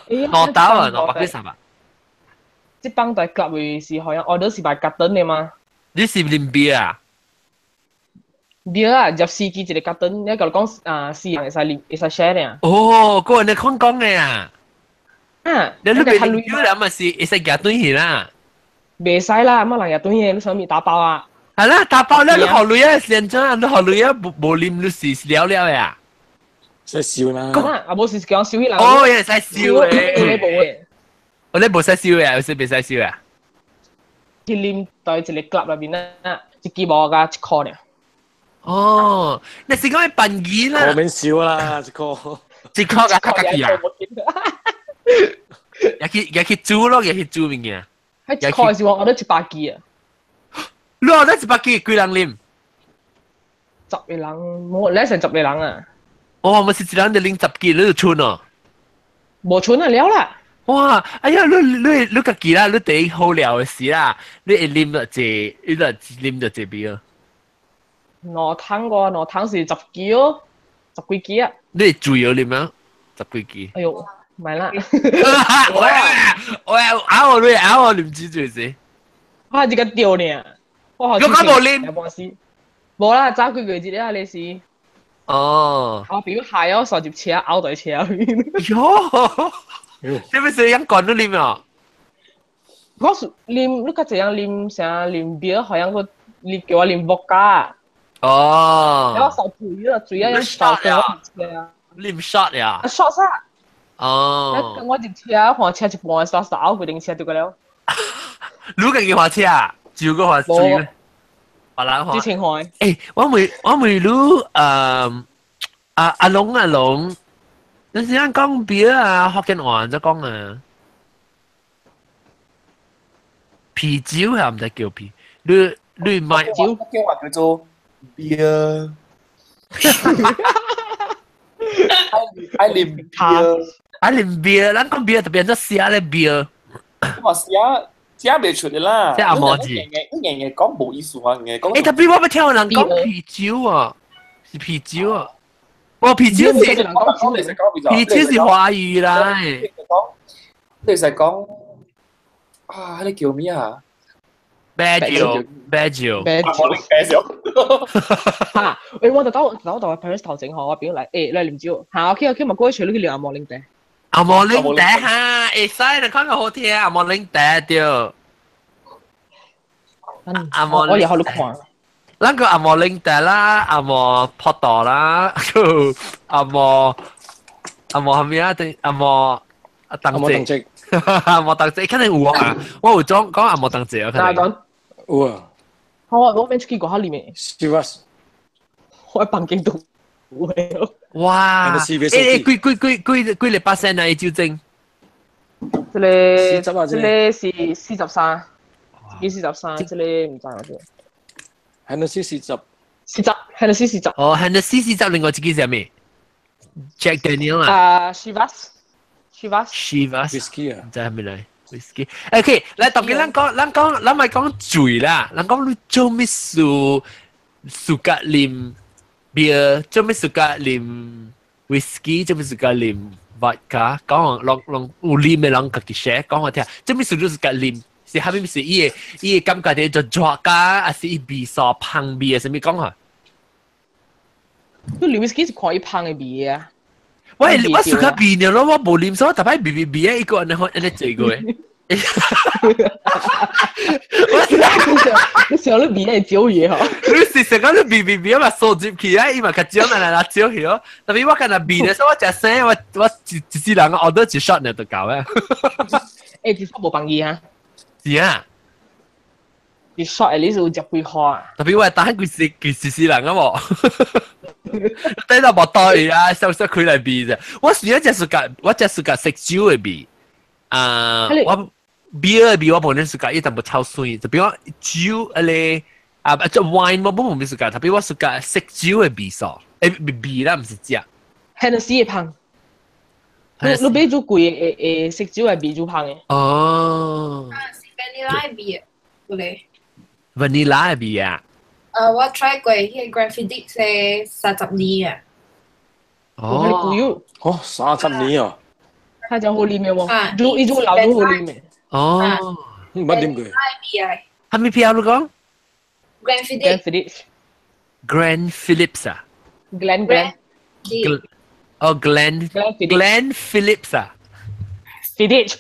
2刀啊，200幾300。這幫在 club 位是好像 order 是賣夾頓的嗎？你是啉啤啊？啤啊，入四支一個夾頓，你甲你講啊，四人會使啉，會使 share 的啊。哦，嗰個你講講的啊。啊，你你別啉酒啦，嘛是會使夾頓去啦。袂使啦，乜人夾頓去，你啥物打包啊？係啦，打包咧，你學女啊，先怎啊？你學女啊，無啉你是了了呀。使燒啦。啊，無是講燒起人。哦，會使燒的。你無的。我你無使燒的，有時袂使燒啊。去啉在一個 club 內面啊，一支無加一箍爾。哦，你是講笨魚啦？我免燒啦，一箍。一箍加較家己啊？也去煮咯，也去煮物件。一箍是我得100支啊。你學得100支幾人啉？ 10個人，冇，你成10個人啊？哦，我是一人就啉10支，你就剩哦。無剩啊了啦。哇！哎呀，你家己啦，你第一好料的事啦，你會啉到這，你就啉到這邊啊。2桶個，2桶是10支哦，10幾支啊。你會醉咗啉啊？10幾支。哎喲，唔係啦。我咬我你咬我啉酒醉死。我這個掉呢。我你講無啉？無啦，早幾個月啊，你是。哦。我朋友害我上入車，拗台車。喲。你咪是飲罐都啉啊？我是啉，你較濟人啉啥啉啤，好像個你叫我啉伏加。哦。然後受醉啦，醉啊，飲受醉啊。啉 shot 呀？shot 啥？哦。我入車，換車一半，煞煞拗規定車就個了。你家己換車啊？照個換水。別人換。之前換。欸，我問你，阿龍阿龍。你是講講啤啊，福建話怎講啊？啤酒係唔知叫啤，你買酒？福建話叫做 beer。愛啉 beer，愛啉 beer，咱講 beer 特別做寫咧 beer。我寫寫袂出的啦。寫阿毛字。你硬硬講無意思啊，硬講。欸，特別我捌聽有人講啤酒啊，是啤酒啊。哦，啤酒是啤酒是華語啦。你是講啊？你叫咩啊？啤酒，啤酒，啤酒，啤酒。嚇！欸，我就到 Paris 頭前嗬，我表嚟，欸，嚟啉酒。嚇，OK OK，咪過去你去啉阿莫檸茶。阿莫檸茶哈，會使你講個好聽，阿莫檸茶對。阿莫，我以後都看。咱個阿莫檸茶啦，阿莫葡萄啦，阿莫阿莫係咩啊？定阿莫阿鄧姐，阿莫鄧姐肯定有啊！我有講講阿莫鄧姐啊，肯定有啊。好啊，我免出去過下裡面。是啊。我喺房間度有的。哇！欸欸，幾幾幾幾幾個百分啊？酒精？這個這個是43，幾43？這個唔知我知。Hennessy 40， 40 Hennessy 40。哦，Hennessy 40，另外一支是啥物？Jack Daniel 啊。啊，Chivas。 Chivas。 Whisky 啊。唔知係咪嚟？Whisky。OK，來，當今咱講，咱講，咱咪講醉啦。咱講你做咩事？暑假啉 beer，做咩暑假啉 whisky，做咩暑假啉 vodka？講攏攏有啉的人家己 share，講我聽。做咩事你暑假啉？是蝦米是伊個感覺咧就抓加，還是伊味素香味啊？啥物講啊？你啉威士忌是看伊香的味啊？我暑假味呢咯，我無啉，所以特別味味味啊！伊個按呢按呢做過。你想你味係酒嘢嗬？你是成個你味味味啊嘛，收入去啊，伊嘛較少嘛來來少去哦。特別我干那味咧，所以我食生，我一世人 order 一 shot 呢就夠啊。欸，一 shot 無放伊啊？是啊，一 shot at least 有十幾塊。特別我係打佢是佢是死人啊喎，等到無對啊，收收佢嚟味啫。我雖然只是個，我只是個食酒的味，啊，我 beer 的味我無恁是個，伊淡薄臭酸，特別我酒啊咧啊，即 wine 我無冇是個，特別我是個食酒的味素，味啦，毋是食。 Hennessy 會芳。你買煮貴的會食酒的味煮芳的。哦。是 vanilla 味，有咧。 vanilla 的味啊。我 try 過彼個 Glenfiddich 是30年啊。哦。哦，30年啊！它真好啉的喎，煮伊煮老煮好啉的。哦。唔捌啉過。味啊。啥物票你講？Glenfiddich。 Glenfiddich。 Grand Phillips 啊。 Glen Glen。哦，Glenn Glenn Phillips 啊。 Fiddich。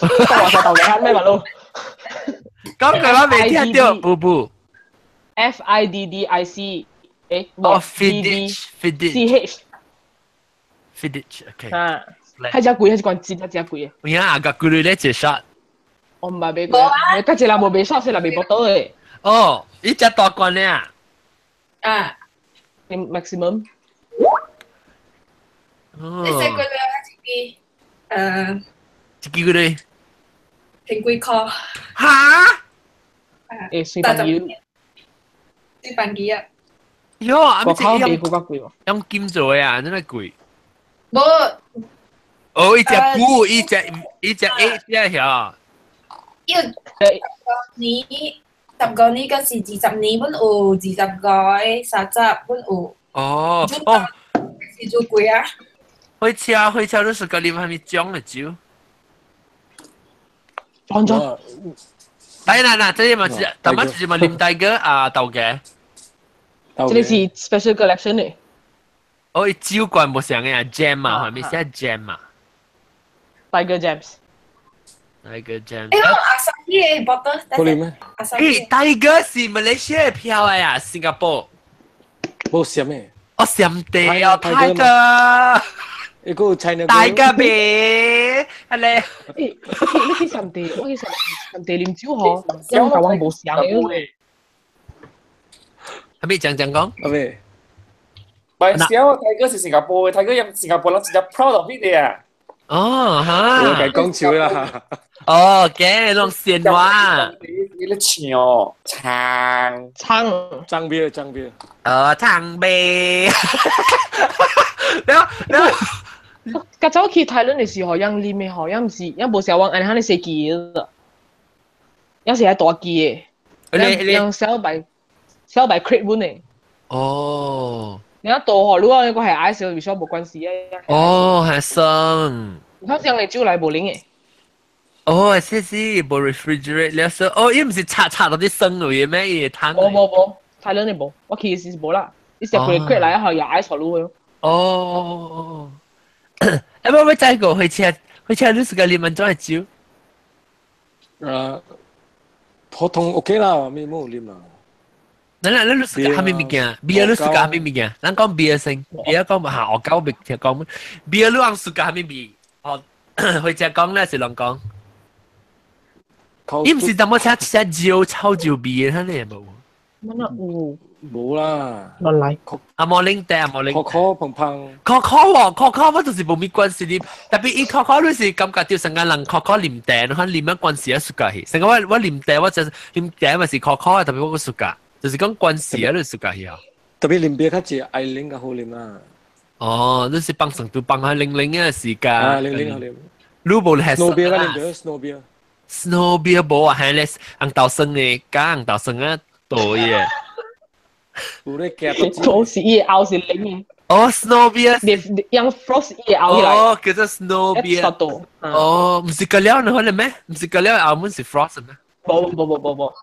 我話晒豆嘅咩話咯？講句我未聽到，布布。 F I D D I C，哦，Fiddich Fiddich C H Fiddich，OK。啊，係只貴，係只貴，真只貴。有影啊，個貴咧一 shot。我唔捌買過，嗰隻人無賣 shot，是人賣 bottle 的。哦，伊只大罐咧啊。啊。 Maximum。哦。你食過咧一支？一支幾鐳？千幾箍。哈？隨便要。隨便機啊！喲，啊，國口比較貴喎。用金做的啊，真係貴。無。哦，伊隻股，伊隻 A 隻曉。要10個年，10個年嗰時20年本有，20個、30本有。哦哦。是做貴啊！火車你是個啉啥物種的酒？裝裝。來啦啦，這個嘛是，大媽就是嘛啉大哥啊豆嘅。這個是 special collection 的。哦，伊酒罐無相的啊，jam 啊，係咪寫 jam 啊？Tiger Jams。 Tiger Jams。我阿三嘅 bottle。好啉咩？Tiger 是馬來西亞票的啊，新加坡。無閃的。哦，閃地哦，Tiger。一個 China。 Tiger 味，阿咧。你去閃地，我去閃地啉酒嗬，因為台灣無閃的。係咪講講講？阿咩？唔係，小 Tiger 是新加坡嘅，Tiger 用新加坡人真正 proud of it 啊！哦，哈！我該講笑啦。哦，嘅，攏鮮話。你咧唱唱唱張啤張啤。哦，唱啤。了了。較早去台灣的時候，樣啉的吼，樣毋是，樣無小往按呢細支的，樣是愛大支的，樣 sell by sell by crate 本的。哦。你一倒河，如果個係矮小，與小無關係啊。哦，係生。你看上嚟酒來無冷的。哦，是是，無 refrigerate 了說，哦，伊毋是插插到啲生落去咩？伊會湯。無無無，太冷的無，我去時是無啦。伊食過crate 來後也愛坐路的。哦哦哦。我再過火車，火車你是個啉安怎的酒？普通 OK 啦，咩冇啉啦。咱咱你是啥物物件？beer 你是啥物物件？咱講 beer 先，beer 講下我講未聽講。beer 你講是啥物味？哦，火車講咧是啷講？伊毋是淡薄仔食酒臭酒味的，彼個無？乜那有？無啦。亂來。啊，無啉茶，無啉。可可胖胖。可可喎，可可我就是無咪關係啉，特別伊可可你是感覺到成個人可可啉茶，你看啉乜關係啊？暑假去，成個我啉茶，我就啉茶嘛是可可，特別我個暑假，就是講關係啊，你暑假去啊。特別啉啤較濟愛啉較好啉啊。哦，你是幫成都幫下零零嘅時間。啊，零零好啉。你無係 Snow beer 較啉 Snow beer。 Snow beer 無啊，係咧紅豆酸的，加紅豆酸啊多嘅。有咧夾都是伊後是冷的。哦，Snow beer，你用 frost 伊後起來。哦，叫做 Snow beer。哦，毋是個料你可能咩？毋是個料澳門是 frost 咩？無無無無無，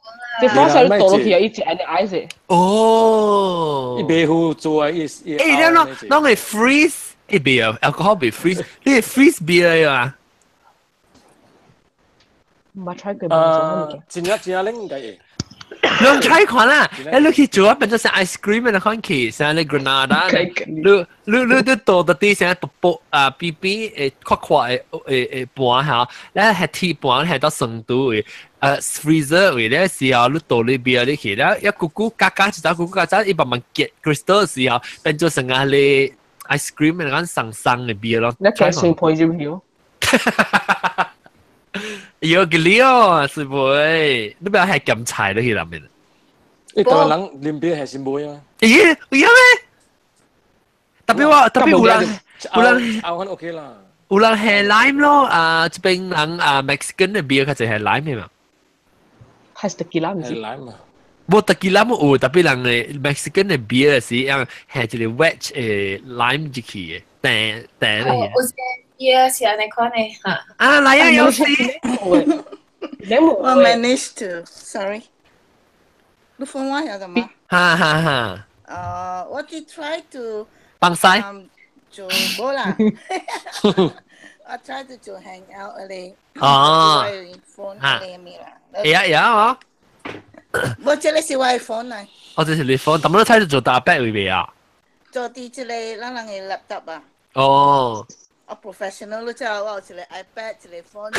這 frost 你倒落去啊，伊一按 ice。哦。伊袂好做啊，伊伊。你啷啷會 freeze？伊袂 alcohol 袂 freeze，你會 freeze beer 啊？唔捌 try 過，無真正真正冷應該會。你 try 看啦，你去做啊，變做成 ice cream 的款去，像你 Granada，你你倒到啲成薄薄啊，邊邊會闊闊的會會盤嚇，咱係鐵盤係到成都的，啊， freezer 位咧時候，你倒你邊你去了，一咕咕嘎嘎一隻咕咕嘎嘎，伊慢慢結 crystal 時候，變做成個你 ice cream 那個生生的邊咯。你加水配入去。有個料是不會，你不要係鹹菜落去裏面。你台灣人啉啤係是袂啊？咦，有咩？特別我特別有人有人後番 OK 啦。有人係 lime 咯，啊，這邊人啊 Mexican 的 beer 較濟係 lime 的嘛。係 tequila 唔是？lime 啊。無 tequila 冇有，特別人的 Mexican 的 beer 是樣係一個 wedge 的 lime 入去的，甜甜的。有些 beer 是按呢款的哈。啊，來啊，有時。我 manage to sorry。你 phone 我曉得嗎？哈哈哈。我只 try to 幫晒。做無啦。我 try to 做 hang out 嗰啲。哦。 phone 嗰啲咩啦？會啊會啊哦。無，這個是我的 phone 來。哦，這是你 phone，但係你睇到做大伯位未啊？做佇這個咱人的 laptop 啊。哦。我 professional 你知我有一個 iPad，一個 phone。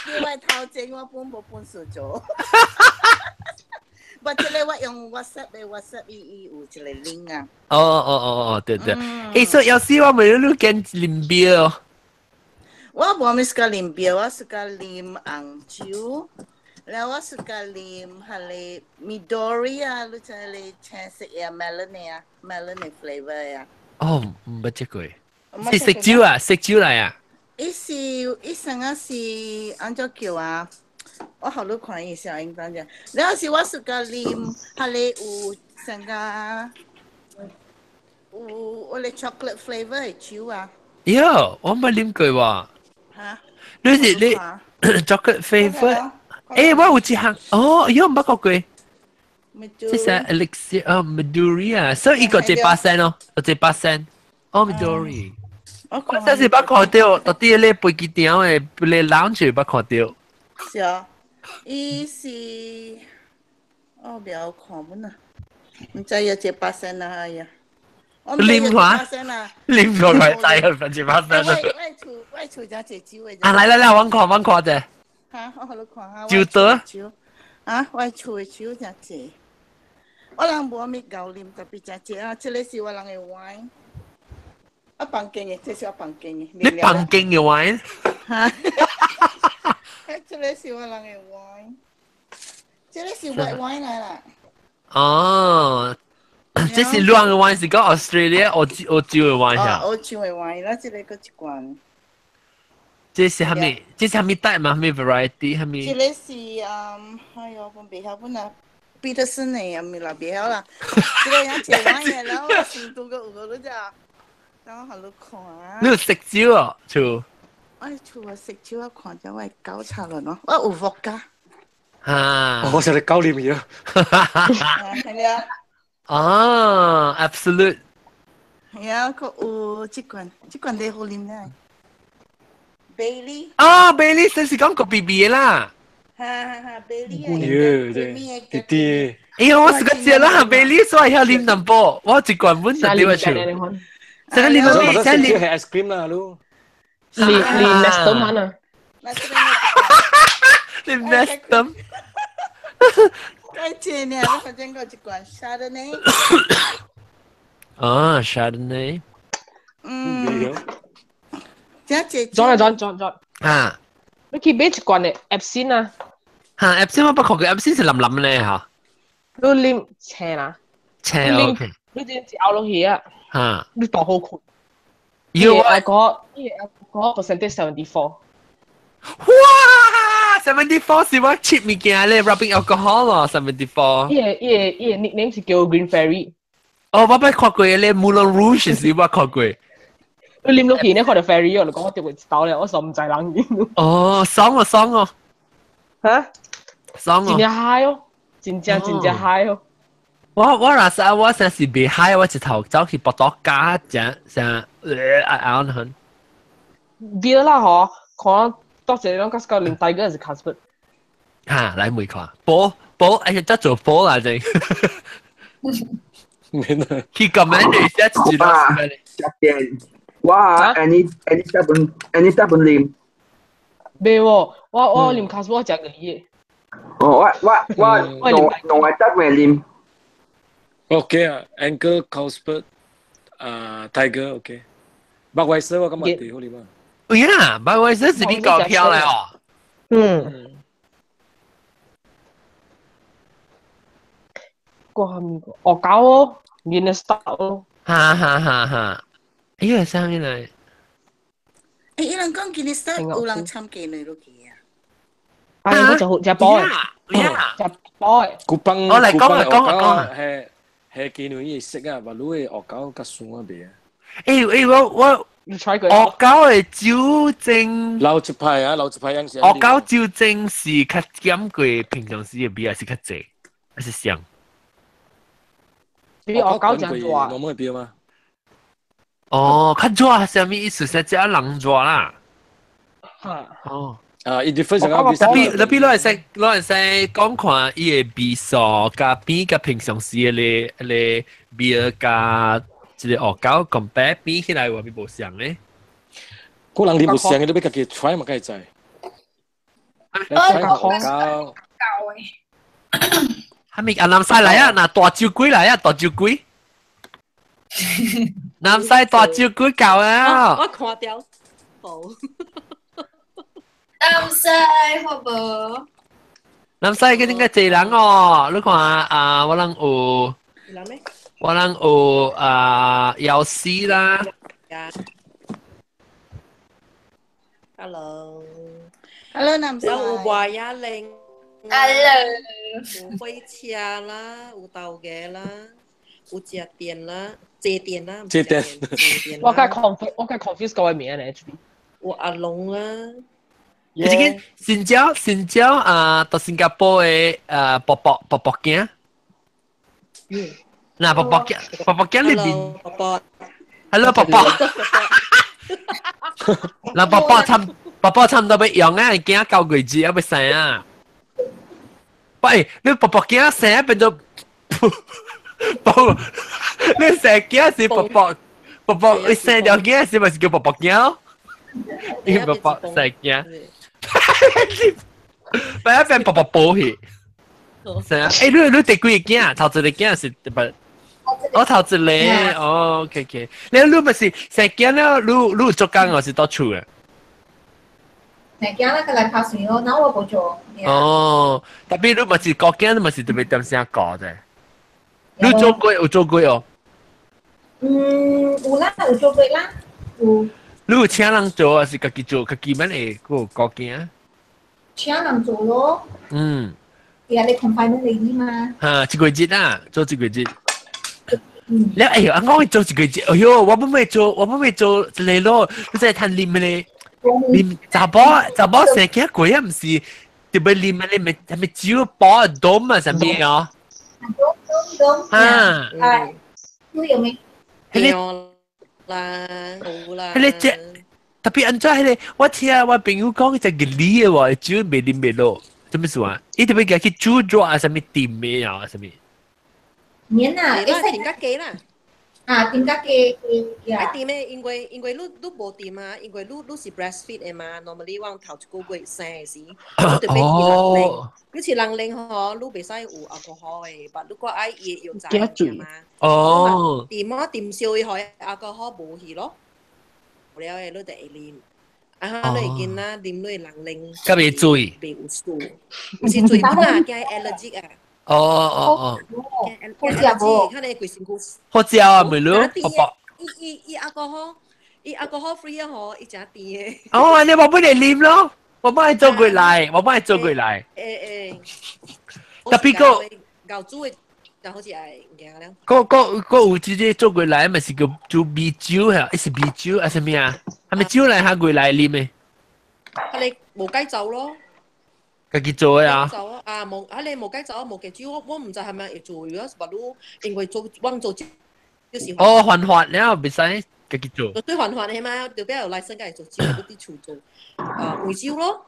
我頭前我本無本事做。我這個我用 WhatsApp 的 WhatsApp 伊伊有一個 link 啊。哦哦哦哦，對對。欸，所以有時我咪你見啉啤哦。我無咪喜歡啉啤，我喜歡啉紅酒，然後我喜歡啉彼個 Midori 啊，你知彼個青色的 melon 啊，melon 的 flavor 啊。哦，毋捌食過。是食酒啊，食酒來啊。伊是伊啥個是按怎叫啊？我予你看伊小英等者。然後是我喜歡啉，彼個有啥個有我個 chocolate flavor 的酒啊。喲，我毋捌啉過喎。嚇？你是你 chocolate flavor？欸，我有一項，哦，喲，毋捌看過。這是 Elixir 哦，Midori 啊，所以伊個一百仙哦，一百仙，哦，Midori。我真是捌看到，到底咧飛機場的咧 lounge 捌看到。是啊，伊是，我袂曉看本啊，毋知有一百仙啊，哎呀。啉看，啉看來知啊，一百仙。我厝我厝真濟酒的。啊，來來來，阮看阮看者。哈，我予你看下。酒多。酒，啊，我厝的酒真濟。我人無啥物𠢕啉，特別真濟啊！這個是我人的 wine。我房間的，這是我房間的。你房間的 wine？哈。這個是我人的 wine，這個是 white wine 來啦。哦，這是兩個 wine，是講 Australia 澳洲澳洲的 wine 啊？澳洲的 wine，咱這個閣一罐。這是啥物？這是啥物 type 嘛？啥物 variety？啥物？這個是嗯，哎喲，我袂曉本啊。彼得森的也毋啦，袂曉啦。這個樣一 wine 的，然後我成都閣有個你知？等我予你看啊。你有食酒哦，厝？我厝啊食酒，我看著我的狗插落喏，我有伏加。啊！我想你狗啉藥。係啊。啊，absolute。係啊，閣有這罐，這罐你好啉咧。Bailey。啊，Bailey 就是講個 BB 的啦。哈哈哈，Bailey 啊，對，弟弟。哎呀，我是個知啦，Bailey 所以曉啉淡薄，我一罐阮就對手。這個啉咩？這個係 ice cream 啦，你。你你 Nestum 啊？你 Nestum。該這呢，我反正閣一罐 Chardonnay。啊，Chardonnay。嗯。這這。轉啊轉轉轉。啊。你去買一罐的 Absinthe 啊？嚇，Absinthe 我捌看過，Absinthe 是腍腍咧嚇。你啉青啦。青 OK。你直接咬落去啊！嚇。你大好困。要啊！個伊個 percentage 74。哇！74是我 cheap 物件咧，rubbing alcohol 咯，74。伊個伊個伊個 nickname 是叫 Green Fairy。哦，我捌看過咧，Moulin Rouge 是我看過。你啉落去，你看到 fairy 我就講我掉一刀咧，我實毋知人。哦，爽哦，爽哦。嚇？爽哦。真正 high 哦，真正真正 high 哦。我我若是我成是袂 high，我一頭走去博多加，正成啊啊很。 beer 啦嗬，看多謝你講個啉 Tiger 還是 Carlsberg？嚇，來問看，波波，哎呀，則做波啦正。去 comment 一下自己啊，我 any any 大本 any 大本啉。未喎，我啉卡斯我食個嘢。哦，我兩兩個得未啉。 OK 啊，Anchor Carlsberg 啊，Tiger OK。Budweiser 我感覺幾好啉啊。哎呀，Budweiser 是比較漂亮哦。嗯。個係咪個？哦，搞哦，免 start 哦。哈哈哈哈！哎呀，啥物來？欸，伊人講今日 start 有人參加落去啊？啊，我就好食飽嘅，食飽嘅。古邦，我嚟講啊講啊講啊，係係幾女會識啊，但你會學狗較酸啊未啊？欸欸，我學狗的酒精，老一派啊，老一派樣是。學狗酒精是較減過平常時的味，還是較濟，還是像？比學狗真大。我冇會變嗎？哦，較熱係啥物意思？是食人熱啦。哦。啊，伊 different 特別特別，你會使講看伊的味素，加比較平常時的咧咧味加這個學狗 compare 比起來，話比無相咧。可能你無相的，你欲家己 try 嘛，會知。學狗。誒。係咪啊？南西來啊！嗱，大酒鬼來啊！大酒鬼。南西大酒鬼搞啊！我看掉，無。南西好無？南西佢點解濟人哦？你看啊，我人有，我人有啊，藥師啦。 Hello。 Hello，南西。有外亞玲。 Hello。有火車啦，有豆芽啦，有食電啦，坐電啦。坐電。我較 confuse 各位名咧。有阿龍啦。你這個新椒新椒啊，到新加坡的啊，伯伯伯伯囝。嗱，伯伯囝伯伯囝裏邊。伯伯。 Hello，伯伯。嗱，伯伯差伯伯差唔多欲用啊，囝9個月還欲生啊。喂，你伯伯囝生變做，伯，你生囝是伯伯，伯伯你生條囝是咪是叫伯伯囝咯？你伯伯生囝。變一變伯伯寶去，是啊！欸，你第幾個囝？頭一個囝是不？我頭一個，哦，OK OK。你咪是生囝了？你做工還是到厝嘅？生囝啦，佢來拍水咯，那我無做。哦，特別你咪是顧囝，你咪是特別點聲顧啫。你做過有做過哦？嗯，有啦，有做過啦，有。你有請人做還是家己做？家己免會顧顧囝？請人做咯。嗯。係啊，你 confinement lady 嘛？哈，一個月啊，做一個月。嗯。你哎呦，我講做一個月，哎呦，我不會做，我不會做一個咯，你真係趁啉咧，啉查某查某生囝過啊，毋是特別啉啊，你咪係咪酒包多嘛，啥物哦？多多。啊。啊，都有咩？彼個。啦，好啦。彼個這特別按怎彼個，我聽我朋友講，伊只熱的喎，酒袂啉袂落，做咩事啊？伊特別共去煮熱啊，啥物甜的啊，啥物？免啊，會使甜較低啦。啊，甜較低低愛甜的，因為你無甜啊，因為你是 breastfeed 的嘛，normally 我頭一個月生的時，你特別是人奶，你是人奶吼，你袂使有 alcohol 的，但你閣愛伊藥劑嘛。哦。甜啊甜少伊予 alcohol 無去咯，無了的你就會啉。啊，你會囡仔啉你人奶。較袂醉。袂有事，毋是醉本啊，驚 allergic 啊。哦哦哦，好食無？看你規身軀。好食啊，咪咯，伯伯。伊 alcohol，伊 alcohol free 啊吼，伊誠甜的。哦，你我幫你啉咯，我幫你做過來，我幫你做過來。欸欸。特別個熬煮的，就好似愛行了。個有這個做過來，咪是叫做米酒嚇，是米酒還是咩啊？係咪酒來下過來啉的？啊，你無雞酒咯。家己做的啊？酒啊，無啊，你無雞酒，無雞酒，我毋知係咪會做，如果是你因為做我做就是哦，犯法了，袂使家己做。對犯法的嘛，就比較有 license 家己做酒，你佇厝做啊，黃酒咯，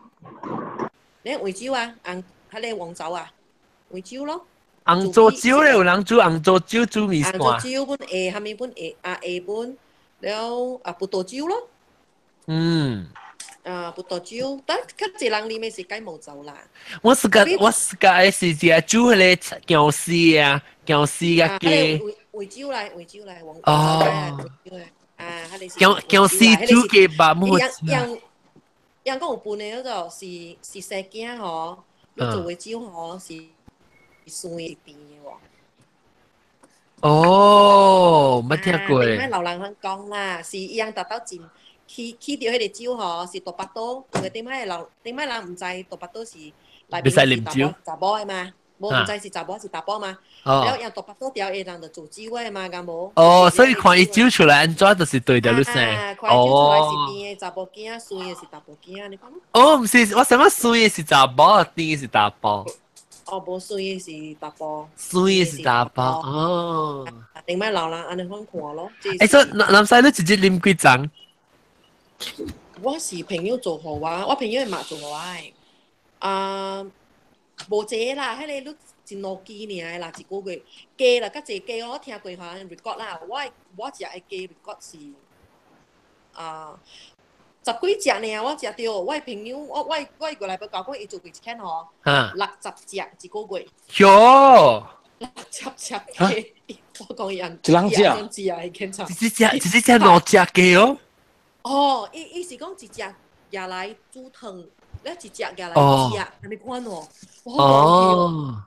你黃酒啊，紅彼個黃酒啊，黃酒咯。紅糟酒咧，有人煮紅糟酒煮麵線。紅糟酒本下，蝦米本下啊下本，了啊葡萄酒咯。嗯。啊，葡萄酒，但較濟人啉的是雞毛酒啦。我是個是食煮迄個薑絲啊，薑絲啊雞。味酒來，味酒來，黃哦，味酒來，啊，彼個是薑薑絲煮雞肉木。樣樣講有分的，嗰個是是生囝吼，你做的酒吼是酸的甜的喎。哦，沒聽過。頂擺老人通講啦，是伊樣達到真。起起著彼個酒吼是大巴肚，因為頂擺老頂擺人毋知大巴肚是內面是查某查某的嘛，無毋知是查某是查甫嘛。了用大巴肚調的人就做酒的嘛，敢無？哦，所以看伊酒出來按怎就是對著你生。看伊酒出來是甜的查某囝，酸的是查甫囝，你看。哦，毋是，我想講酸的是查某，甜的是查甫。哦，無酸的是查甫。酸的是查甫，哦。頂擺老人按呢款看咯。欸，所以南西你一日啉幾盅？我是朋友做予我，我朋友嘛做予我的。啊，無濟啦，彼個你一兩支爾啦，一個月加啦，較濟加我聽過下 record 啦，我我食的加 record 是啊十幾隻爾，我食著。我的朋友，我我我過來報告講，伊做過一間吼，60隻一個月。喲！60隻雞，我講伊按一人食，一隻一隻兩隻雞哦。哦，伊伊是講一隻舉來煮湯，了一隻舉來食，按呢款哦。哦。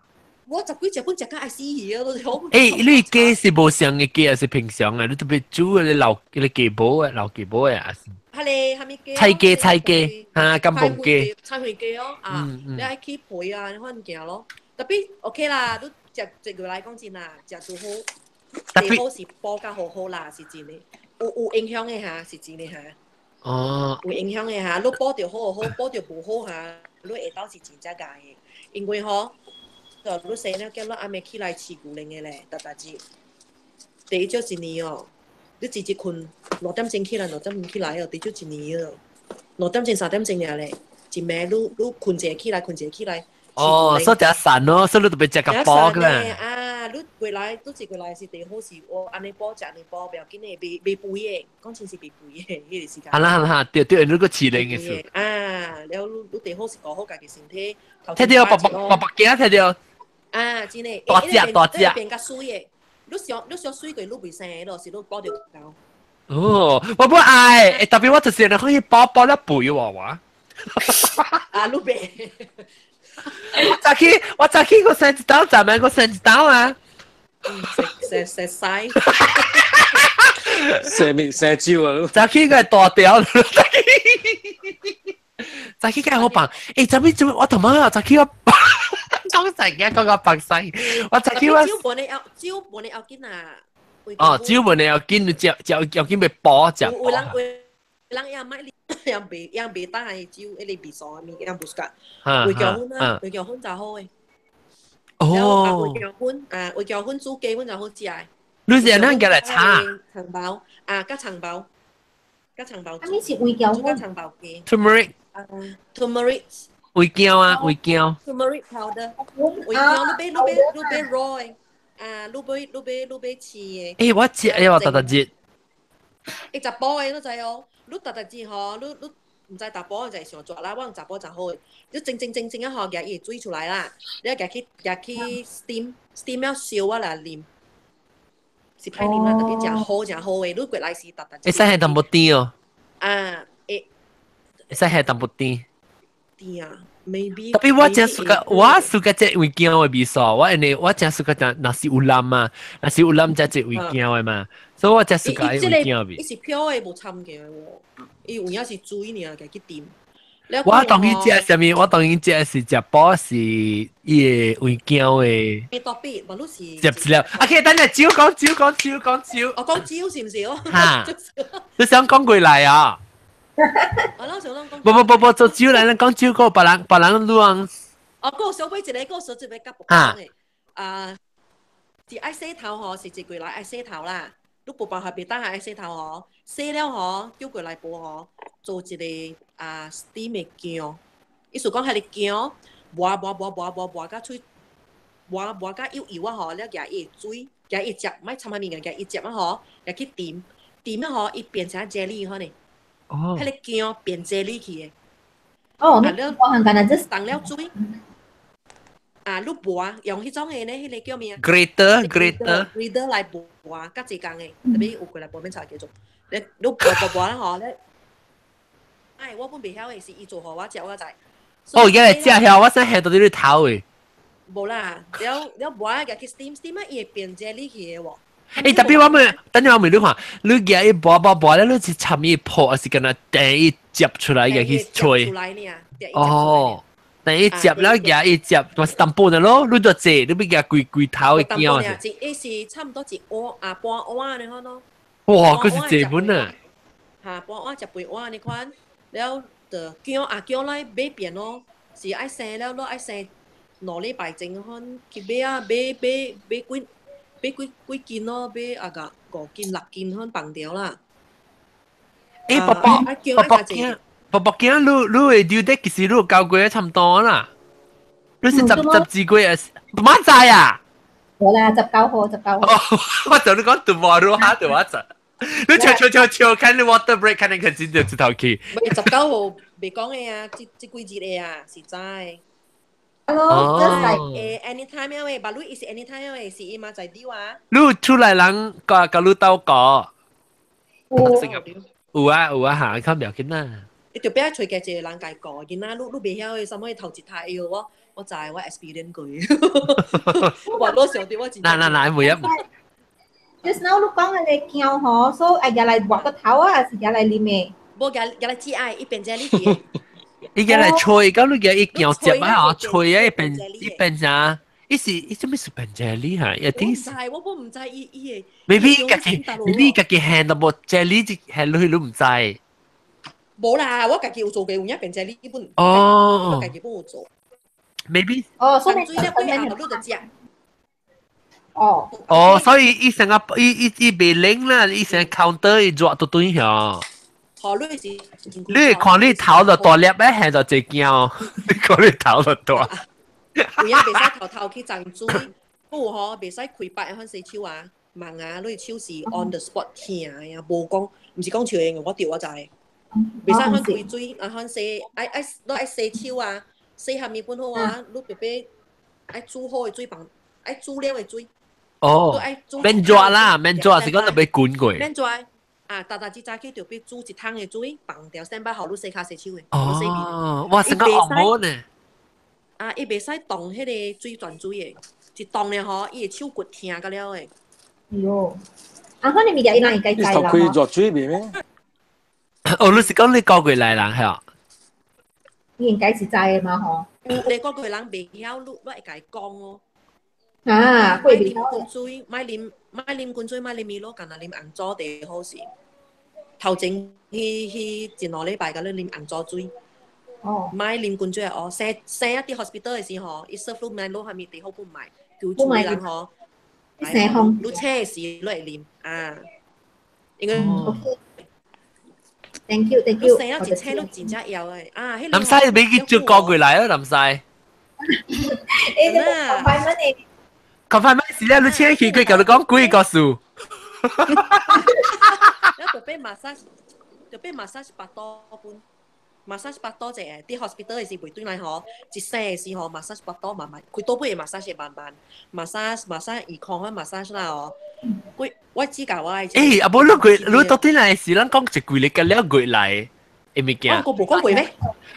我十幾隻本食甲愛死去啊！都是好。欸，你雞是無相的雞，還是平常的？你特別煮的老那個雞煲的，老雞煲的還是？彼個啥物雞？菜雞菜雞，哈，甘榜雞。菜花雞哦，啊，你愛去皮啊，你款物件咯。特別 OK 啦，你食一個來講真啦，食拄好，最好是補甲好好啦，是真的。有有影響的哈，是真的哈。哦。有影響的哈，你補著好好，補著無好哈，你下晝是真正害的，因為吼，就你生了囝，你暗暝起來飼牛奶的咧，逐逐日。第一少一年哦，你一日睏6點鐘起來，6點鐘起來哦，至少一年哦，6點鐘3點鐘爾咧，一暝你你睏一下起來，睏一下起來。哦，所以就散咯，所以你特別食個飽啦。啊，你過來，你一過來是第好是，我按呢補食按呢補，不要緊的，袂袂肥的，講真是袂肥的，彼個時間。哈啦哈啦，對對，你個飼奶的事。啊，了你你第好是顧好家己身體。睇著白白白白驚睇著。啊，真的。大隻大隻。變較水的，你上你上水過，你袂生的咯，是你補著夠。哦，我不愛，欸，特別我就是人可以飽飽了肥娃娃。啊，你袂。我早起，我早起我生一刀，咱們我生一刀啊！食食屎，食面食酒啊！早起個大條，早起個好棒！欸，咱們做我他媽啊！早起我講實嘅，講個白西，我早起我酒無呢要酒無呢要緊啊！哦，酒無呢要緊，食食要緊被飽食。有人有人也買。樣袂樣袂打的酒，彼個味素的物件無相共。味薑粉啊，味薑粉就好的。哦。味薑粉啊，味薑粉煮雞粉就好食的。你是按怎夾來炒？葱包啊，佮葱包，佮葱包。啥物是味薑粉？佮葱包雞。 Turmeric。啊，turmeric。味薑啊，味薑。 Turmeric powder。味薑你買你買你買 raw 的，啊，你買你買你買飼的。欸，我食，欸，我逐逐日。欸，食補的你知哦。你逐逐日吼，你你毋知查甫就會上抓啦，我用查甫真好的，你蒸蒸蒸蒸啊吼，舉伊會水出來啦，你舉去舉去 steam steam 了燒啊來啉，是歹啉啦，特別誠好誠好的，你過來時逐逐。會使下淡薄甜哦。啊，會。會使下淡薄甜。甜啊，maybe。特別我誠喜歡，我喜歡這味薑的味素，我因為我誠喜歡食nasi ulam啊，nasi ulam 食這味薑的嘛，所以我誠喜歡味薑味。伊是飄的，無摻嘅喎，伊有影是水爾，家去浸。我當然食啥物？我當然食是食飽是伊個味薑的。你特別，無你是。食一粒。OK，等下酒講酒講酒講酒。我講酒是毋是哦？哈！你想講過來啊？我無無無無做酒來，咱講酒個別人別人攏。哦，閣有小尾一個，閣有小一個甲不講的。啊，是愛洗頭吼，是一過來愛洗頭啦。你無辦法袂當愛洗頭吼，洗了吼，叫過來煲吼，做一個啊 steam 的薑。意思講，彼個薑磨磨磨磨磨磨甲喙，磨磨甲有油啊吼，了舉伊水，舉伊汁，莫摻啥物件，舉伊汁啊吼，舉去甜，甜啊吼，伊變成 jelly 款呢。彼個薑變啫喱去的。哦，我行緊啊，這凍了水。啊，你磨用彼種的呢？彼個叫咩啊？Grater grater grater 來磨，較濟工的，特別有過來磨免菜叫做。你你磨磨磨啦吼，你，哎，我本袂曉的是伊做予我食，我知。哦，而家嚟食曉，我先下到你頭的。無啦，了了磨啊，去 steam steam 啊，伊會變啫喱去的喎。欸，特別我問，等陣我問你看，你夾伊磨磨磨咧，你是摻伊泡，還是敢若掟伊接出來，夾去吹？哦，掟伊接了，夾伊接，嘛是淡薄的咯，你就坐，你欲夾規規頭的鏡啊？伊是差不多一碗啊，半碗按呢款咯。哇，閣是濟本啊！嚇，半碗食半碗按呢款，了就薑啊薑來買變咯，是愛生了，你愛生2禮拜前款去買啊，買買買幾買幾幾斤咯，買啊個5斤6斤款放掉啦。欸，伯伯，伯伯囝，伯伯囝，你你會丟得其實你有交過差唔多啦。你是十十幾個月，馬仔啊？無啦，19號，19號。我就你講 tomorrow 哈，就我就。你笑笑笑笑，看你 water break，看你可真就一頭去。19號袂講的啊，這這幾日的啊，實在。 Hello，欸，anytime 的，別你伊是 anytime 的，是伊嘛在丟啊。你出來人個個你鬥過。有啊有啊，嚇，較袂要緊啦。你就別揣家一個人家教，囡仔你你袂曉的，啥物頭一胎哎我我知我 experience 過。我攞上啲我真。嗱嗱嗱，每一。 Just now 你講的個薑吼，所以愛夾來挖個頭啊，還是夾來啉的？無夾夾來煮愛，伊變啫喱去。伊夾來吹，咁你夾伊薑接啊，吹啊，一變一變啥？伊是伊做咩是變啫喱哈？一定是。我唔知，我唔知伊伊個。maybe 家己，maybe 家己行到無啫喱，就行落去你唔知。無啦，我家己有做過，有影變啫喱本。哦。我家己本有做。maybe。哦，所以水了幾下，你就食。哦。哦，所以伊成個伊伊伊袂冷啦，伊成 counter 伊熱都對遐。好，你是。你看你頭就大粒咧，係就濟驚。你看你頭就大。有影袂使頭頭去浸水，不吼袂使開白款洗手啊，網啊，你手是 on the spot 疼呀，無講，毋是講笑的，我對我知。袂使款開水，啊款洗，愛愛你愛洗手啊，洗下面本好啊，你特別愛煮好的水放，愛煮了的水。哦，免熱啦，免熱是講特別滾過。免熱啊！逐逐日早起就欲煮一桶的水，放掉，先擺予你洗跤洗手的。哦，哇，成個紅毛呢！啊，伊袂使動彼個水泉水的，一動了吼，伊的手骨疼甲了的。哎喲，啊，可能物件伊人會該知啦。你頭開熱水袂咩？哦，你是講你個月來人係啊？伊應該是知的嘛吼。你個月人袂曉，你你會共伊講哦。啊，會啉滾水，莫啉莫啉滾水，莫啉米露，干焦啉紅棗茶好勢。頭前彼彼一兩禮拜，共你啉紅棗水。哦。莫啉滾水哦，生生啊！佇 hospital 的時吼，伊 serve 你莫攞啥物茶好不買，求助人吼。生風。你請的時你會啉啊，因為。 Thank you, thank you。你生啊一請你真正枵的啊！林西俾佢照過過來啊，林西。欸，你快乜你？咁快咩事咧？你請去佢同你講幾個數？你就俾 massage，就俾 massage 百多本，massage 百多隻。佇 hospital 的時袂轉來吼，一生的時吼 massage 百多慢慢，開刀尾的 massage 慢慢，massage massage 預控款 massage 啦哦。幾我只教我。欸，阿無你過，你到底來是咱講一幾日個了月來的物件？我無講過咩？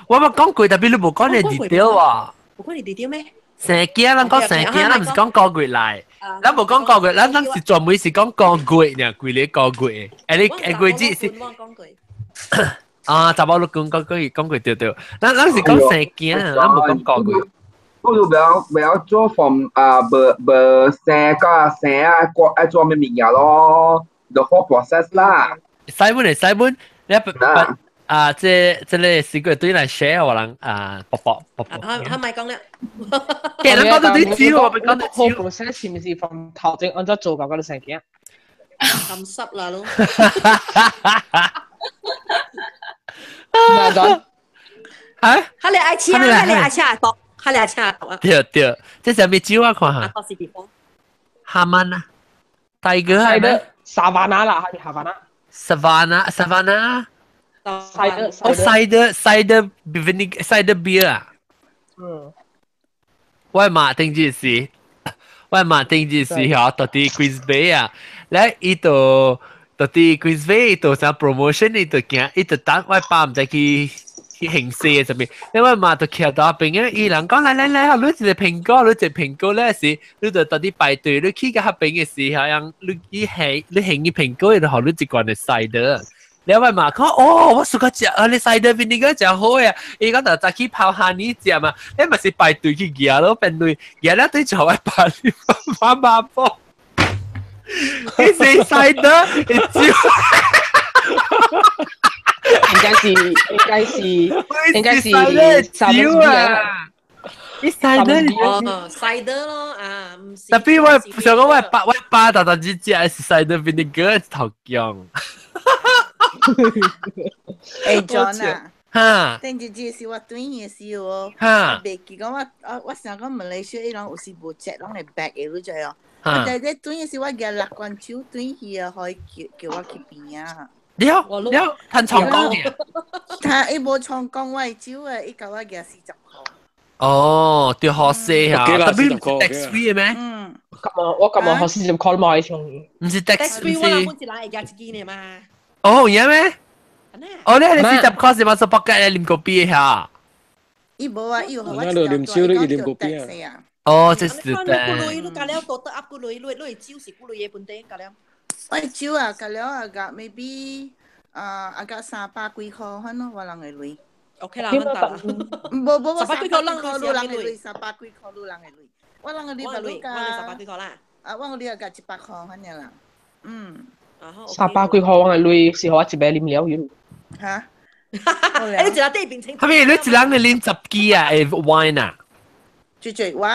我捌講過，特別你無講你 detail 啊。無講你 detail 咩？生囝，咱講生囝，咱毋是講個月來，咱無講個月，咱咱是專門是講個月爾，規個個月。欸，你欸月子是啊，查某你講講過講過對對，咱咱是講生囝，咱無講個月。我都袂曉袂曉做 from 啊，無無生甲生啊，過愛做咩物件咯？the whole process 啦。使本嚟使本，你不啊，這這個是個對來 share 我人啊，卜卜卜卜。他咪講啦。其實講到啲紙，我咪講到紙。process 是毋是從頭前按怎做到到你生囝？咁濕啦咯。哪種？啊？哈你愛請，哈你愛請毒，哈你愛請毒啊！對對，這是咩酒啊？看下。是地方。哈曼啊，大哥係咩？沙瓦納啦，係哈瓦納。沙瓦納，沙瓦納。cider 哦 cider vinegar cider beer 啊。嗯。我嘛頂住是，我嘛頂住是嗬，到底 Quiz Bay 啊，咧伊就到底 Quiz Bay 伊就啥 promotion 伊就行，伊就等我爸毋知去去行事啥物，你我嘛就徛到邊嘅，伊人講來來來，你一個蘋果，你一個蘋果咧是，你就到底排隊，你去到彼邊嘅時候，樣你去行你行去蘋果，就予你一罐的 cider。你我嘛講哦，我暑個食啊，你 cider vinegar 誠好呀！伊講就早起泡 honey 食嘛，你嘛是排隊去舉咯，變類舉了對就我爸你媽媽寶，你是 cider，你酒，應該是酒啊！你 cider 哦，cider 咯啊，唔是。特別我想講我爸我爸特特只食是 cider vinegar 頭薑。欸 John 啊，哈，頂一日是我轉去的時候哦，哈我袂記講我我我想講馬來西亞伊人有時無食，攏會白的，你知哦。哈但係轉的時我舉六罐酒轉去啊，予伊叫叫我去邊仔。了了，趁創講嘅。他伊無創講我的酒啊，伊共我舉40箍。哦，對，好勢啊， OK 啦特別 40箍 tax free 嘅咩？嗯。咁啊，我今日學40箍買上。唔是 tax tax free 我人唔是。本一人會舉一支呢嘛。哦，有咩？哦，你係40箍是嘛？十八雞你啉個啤嚇。伊無啊，伊有予我那就啉酒你伊啉個啤啊。哦，這是你看你幾類，你加了多得噏幾類，你酒是幾類的本地加了。我的酒啊，加了啊，加 maybe 啊啊加300幾箍，反正我人的鐳。 OK 啦，阮得啦。無無無， 300幾箍人人你人的鐳，300幾箍你人的鐳。我人的鐳我你我300幾箍啦。啊，我個鐳啊，加100箍，反正啦。嗯。 300幾箍我嘅鐳是予我一擺啉了有。嚇？欸，你一人對面清。係咪你一人你啉10支啊？誒 wine 啊？最最我，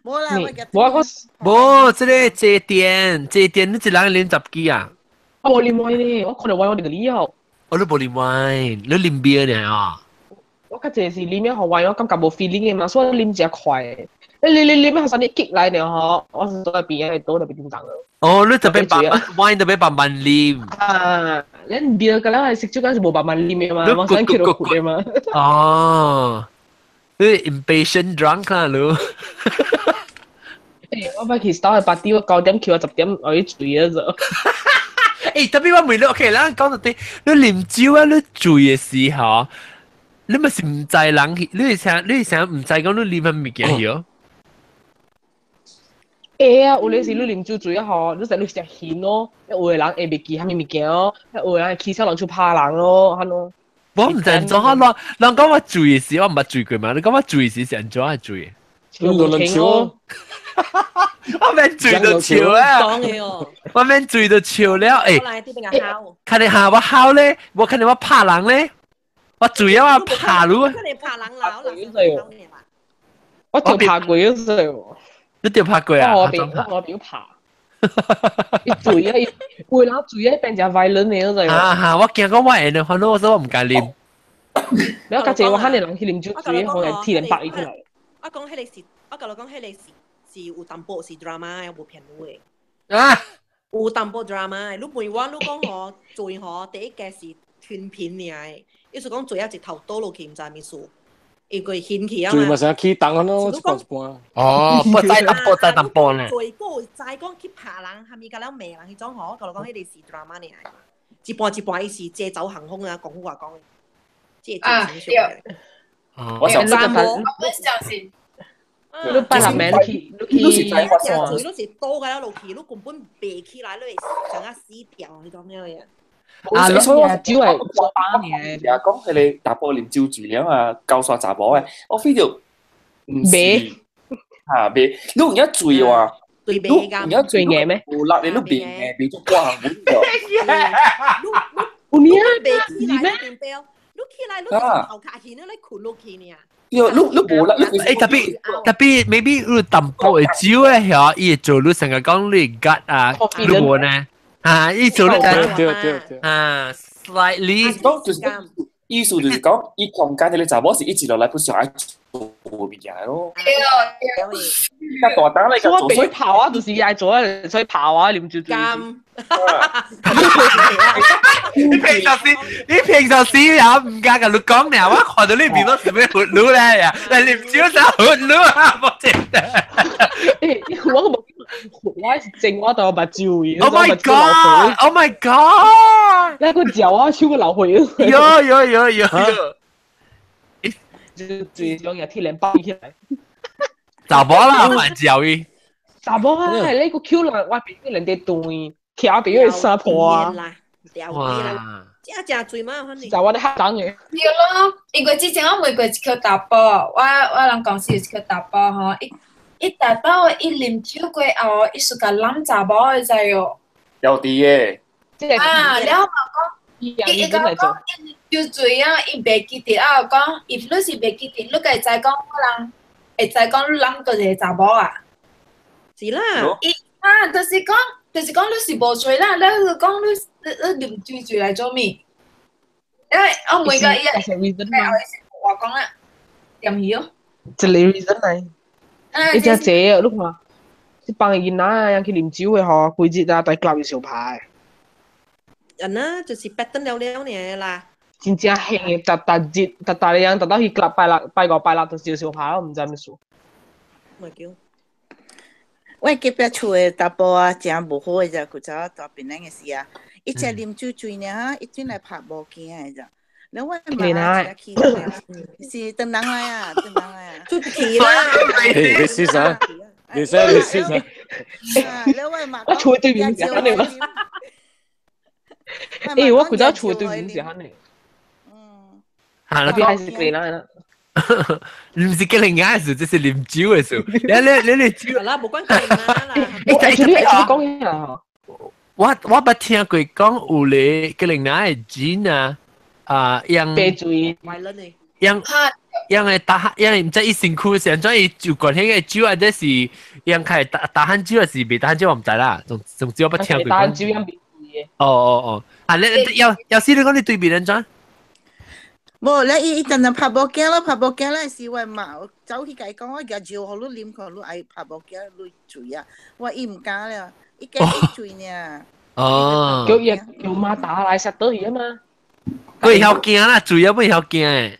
無啦，我我我無，這個這店這店你一人啉10支啊？我無啉 wine 呢，我看著 wine 我就了。哦，你無啉 wine，你啉 beer 呢啊？我較濟是啉了予 wine，我感覺無 feeling 的嘛，所以啉誠快。你你啉了予啥物激來呢吼，我是坐在邊仔倒特別叮當。哦，你特別慢慢 wine 特別慢慢啉。啊，咱 beer 個了係食酒嗰時無慢慢啉的嘛，我想去到苦的嘛。哦，你 impatient drunk 啦，你。欸，我捌去 start 的 party，我9點去，我10點我去醉了就。欸，特別我問你，OK，咱講到底，你啉酒啊，你醉的時候，你咪是毋知人去，你是想毋知講你啉乜物件去？會啊，有陣時你啉酒醉啊吼，你食你食鹹咯，有的人會袂記啥物物件哦，有的人會起痟人手拍人咯，按囉。我毋知按怎啊，人人講我醉的時，我毋捌醉過嘛。你講我醉時是按怎啊醉？你兩笑，我免醉就笑啊！我免醉就笑了，欸，看你下我哭咧，我看你我拍人咧，我醉啊我拍你。看你拍人老啦，我就拍過嗰陣。你著拍過啊？我我表拍。伊醉啊！伊有人醉啊，變成 violent 的嗰陣。啊哈！我驚講我會呢，反正我說我毋敢啉。你較濟我喊你人去啉酒醉，可能天然白伊出來。我講彼個是，我共你講彼個是有淡薄是 drama，無騙你的。啊！有淡薄 drama，你問我，你講吼醉吼，第一個是吞片爾的，意思講醉啊一頭倒落去，毋知物事。因為興起啊嘛，醉嘛成起動咯，一半一半。哦，不知淡薄知淡薄咧。醉過知講去拍人，蝦米甲了罵人彼種吼，我共你講彼個是 drama 爾，一半一半伊是借酒行兇啊，講好話講，這啊對。我想我相信。你八十名去，你是在發醉，你是倒甲了落去，你根本爬起來，你會想啊死掉，彼種了嘅。啊，所以我酒係做年，也講彼個查埔啉酒醉了啊，交煞查某的，我 feel 著毋是，嚇袂，你有影醉哇？你有影醉硬咩？有力你都袂硬，袂做掛行穩個。有影爬起來，你起來，你頭殼去，你咧困落去爾。對，你無力，你欸，特別特別，maybe 你淡薄的酒的遐，伊會做你成日講你 gut 啊，你無呢？啊！伊做你對對對啊，slightly 講就是意思就是講，伊空間彼個查某是一直落來不想愛做糊物件咯。對，大膽嚟我俾跑啊，就是愛做啊，所以跑啊，啉酒醉。你平常時，你平常時也唔敢共你講呢，我看到你面都是咩活路咧呀？嚟啉酒就活路啊，冇得。我冇，我是正我到目睭。 Oh my god! Oh my god! 那個腳啊，手個流血。有有有有。就最終日鐵鏈包起來。查某啦，蠻嚼伊。查某啊，你個 Q 人，我朋友人哋斷，徛朋友三破啊。哇！真正醉嘛，反正。就我哋黑等嘅。對咯，因為之前我問過一個查埔，我人公司有一個查埔吼，伊伊大包伊啉酒過後，伊是共攬查某的知哦。有啲嘅。啊，了嘛講，伊伊講講伊啉酒醉啊，伊袂記得啊，講伊你是袂記得，你會知講我人會知講你攬過一個查某啊？是啦。伊啊，就是講。就是講你是無醉啦，你講你你你啉酒醉來做咩？因為我每個伊我講啦，點去哦？一個 reason 嚟，你真濟啊！你看，這幫囡仔啊，去啉酒的吼，規日啊，在club 相拍。人啊，就是 pattern 了了呢啦。真正興的，逐逐日，逐逐日人，逐到去 club 拜六、拜五、拜六就是相拍，我毋知咩事。咪叫。我隔壁厝的查埔啊，誠無好的咋，舊早大檳榔的時啊，伊食啉酒醉爾哈，伊轉來拍無驚的咋。然後我媽去，是唐人來啊，唐人來啊。出去啦！你試下，你試，你試下。我厝對面是安尼嘛？欸，我舊早厝對面是安尼。嗯。嚇！那邊還是檳榔啦。唔是吉靈眼嘅事，這是啉酒嘅事。你你你你酒。啦，無關吉靈眼啦。欸，你講嘢啊！我我捌聽過講有咧吉靈眼嘅錢啊，啊，用白醉，用用嘅打，用毋知伊身軀是按怎伊就管彼個酒啊，這是用開打打漢酒，還是袂打漢酒，我毋知啦。總總之我捌聽過。打漢酒用白醉。哦哦哦，啊，你要要是你講你對面按怎？無，咧伊伊陣陣拍無驚咯，拍無驚咧是我媽走去共伊講，我舉酒予你啉看，你愛拍無驚，你醉啊！我伊毋敢了，伊驚伊醉爾。哦，叫伊叫媽打來殺倒伊啊嘛。佢會曉驚啦，醉啊，會曉驚的。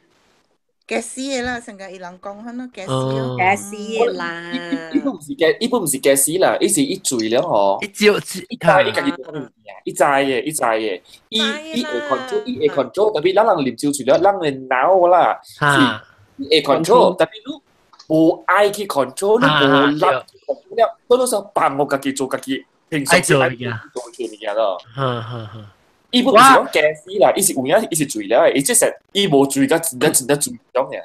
驚死的啦，成個伊人講款咯，驚死咯。驚死的啦！伊本毋是驚，伊本毋是驚死啦，伊是伊醉了吼。伊照伊知伊家己做物件，伊知的，伊知的，伊伊會 control，伊會 control，特別咱人啉酒醉了，咱的腦啦，是伊會 control，特別你無愛去 control，你無力 control 了，多多少放我家己做家己，平常時愛做嘅物件咯。伊本毋是講驚死啦，伊是有影，伊是醉了的，伊即是伊無醉甲真正真正醉種爾。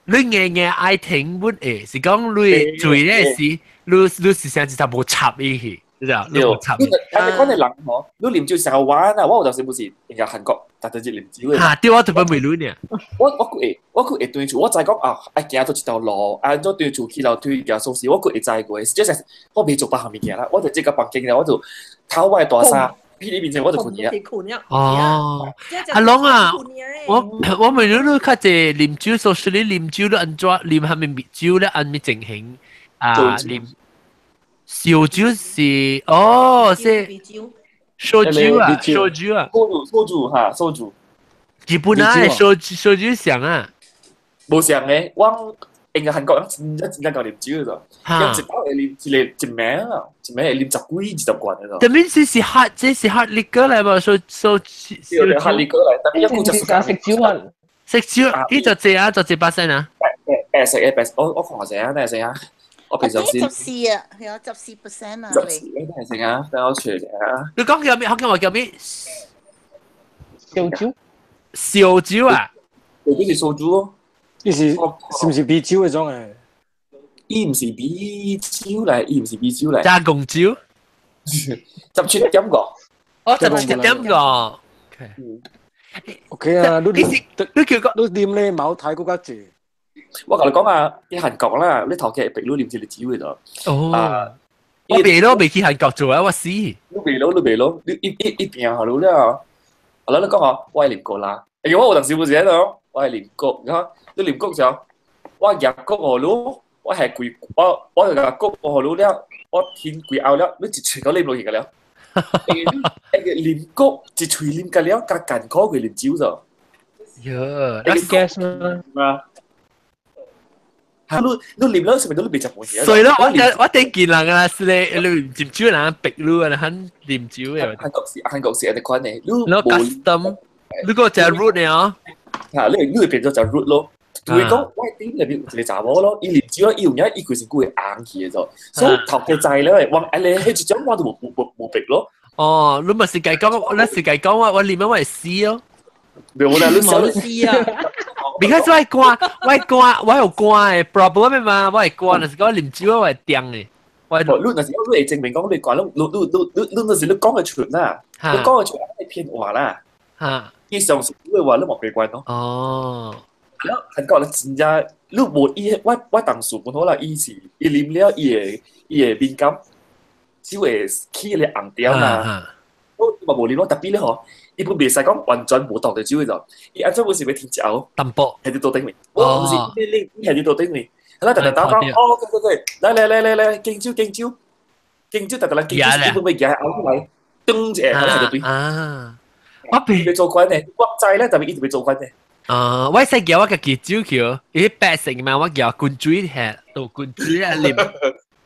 你硬硬愛停本會，是講你醉咧時，你你是啥子就無插伊去，你知道？你無插。你講的人吼，你啉酒成玩啊！我有當時不是應該韓國，逐日啉酒的。嚇！對，我特別袂你呢。我我會我會對厝，我知講啊，愛行做一條路，啊，怎對厝起樓梯行鎖匙，我閣會知過。即係我袂做別項物件啦，我就這個房間了，我就偷我的大衫。彼面前我就困去啊！哦，阿龍啊，我我問你，你較濟啉酒，所以你啉酒你按怎啉蝦米酒咧？按咩情形啊？啉燒酒是哦，是燒酒啊，燒酒啊，燒酒哈，燒酒。日本啊，燒燒酒上啊，無上嘅，我應該韓國人真正真正夠啉酒咗，一包會啉一個一暝啊，一暝會啉十幾二十罐嗰種。特別是是喝，這是喝 liquor 來嘛？說說說喝 liquor 來，特別一股就是食酒啊，食酒，呢就這啊，就這把聲啊。白色嘅白，我我看下啊，等下先啊，我平常時。十四啊，係啊，14% 啊。十四，等下先啊，等我查下啊。你講叫咩？福建話叫咩？燒酒。燒酒啊？嗰啲是燒酒咯。伊是是毋是啤酒迄種誒？伊毋是啤酒來，伊毋是啤酒來。加工酒， 17.5。哦，17.5。 OK 啊，你你叫個你啉咧茅台閣較濟。我共你講啊，佇韓國啦，你頭家會逼你啉一個酒的就。哦。我袂咯，袂去韓國做啊，我死。你袂咯，你袂咯，你一一一拼下你了。後來你講哦，我愛啉過啦。哎呦，我有當時不是喺度，我愛啉過，你看。你啉國時候，我入國我擼，我係規我就講我擼了，我天規後了，你一喙都啉落去個了。啉谷一喙啉個了，加艱苦過啉酒咗。喲，你 gas 嗎？嚇！你啉了，是咪都你未食半嘢？所以咯，我頂見人啊，是咧，你啉酒人逼你啊，很啉酒嘅。韓國是按呢款嘅，你你 custom，你個就 root 呢哦。嚇！你會變做就 root 咯。對講，我頂裏邊有一個查某咯，伊啉酒伊有影伊規身軀會紅去嘅咗，所以頭家知咧，往安尼彼一種我就無逼咯。哦，你咪是計講，你是計講我啉我會死哦。沒啦，你冇死啊！ because 我肝，我肝，我有肝嘅 problem 嘛，我係肝，若是講啉酒我會癲嘅。我你若是你會證明講你肝，你若是你講會出啦，你講會出係騙話啦。嚇！伊相信你話你無過關咯。哦。了韓國咧真正，你無伊，我同事本好啦，伊是伊啉了伊會敏感，只會起咧紅點啦。我嘛無啉咯，特別咧吼，伊本袂使講完全無當的酒的，伊按怎本是欲停食淡薄，係佇桌頂面，我毋是你你係佇桌頂面，啦逐逐打講，哦，對對對，來來來來來，敬酒敬酒，敬酒，逐逐人敬酒，伊本欲舉後來，噔一下，係對。啊，我袂做關的，我知咧，特別伊就袂做關的。啊！我細叫我家己酒去，伊白色嘛，我叫滾水下，倒滾水啊啉。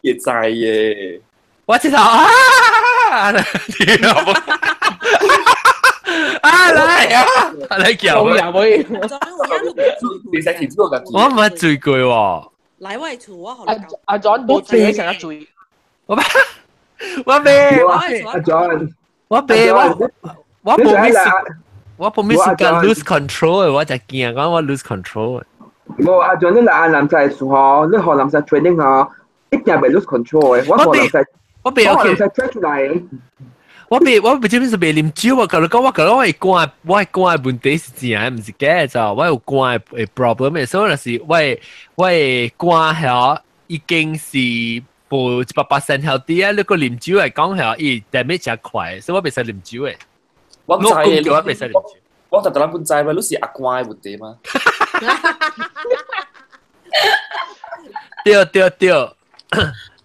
會知耶！我知道啊！啊來啊！來叫我。你使停酒我唔係醉過喎。來我厝我阿阿 John 冇醉，成日醉。我我未，阿 John，我未，我冇咩事。我冇咩時間 lose control 我就驚講我 lose control。無阿 John，你來阿南仔時候，你學南仔 training 吼，一定袂 lose control 嘅。我學南仔，我未 OK，我南仔出來。我未這邊是未啉酒啊！佮你講，我講我會肝，我會肝的問題是真的，毋是假的，就我有肝的 problem 的，所以就是我的肝吼已經是無100% healthy 啊！你閣啉酒來講吼，伊 damage 誠快，所以我袂使啉酒的。我知嘅，我袂使啉酒。我特特人本知嘛，你是阿肝的問題嗎？對對對，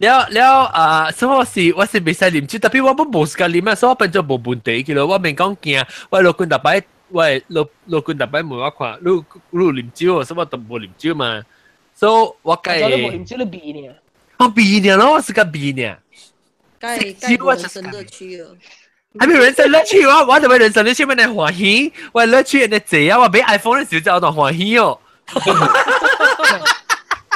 了了啊！所以我是袂使啉酒，特別我本無時間啉啊，所以我變做無問題去咯。我免講驚，我老君逐擺，我老君逐擺問我看，你有啉酒，所以我都無啉酒嘛。所以我計。你無啉酒，你味呢？我味呢咯，我是個味呢。該該人生樂趣哦。還沒人生樂趣，我就欲人生樂趣，欲來歡喜，我樂趣來坐啊！我買 iPhone 的時候就當歡喜哦。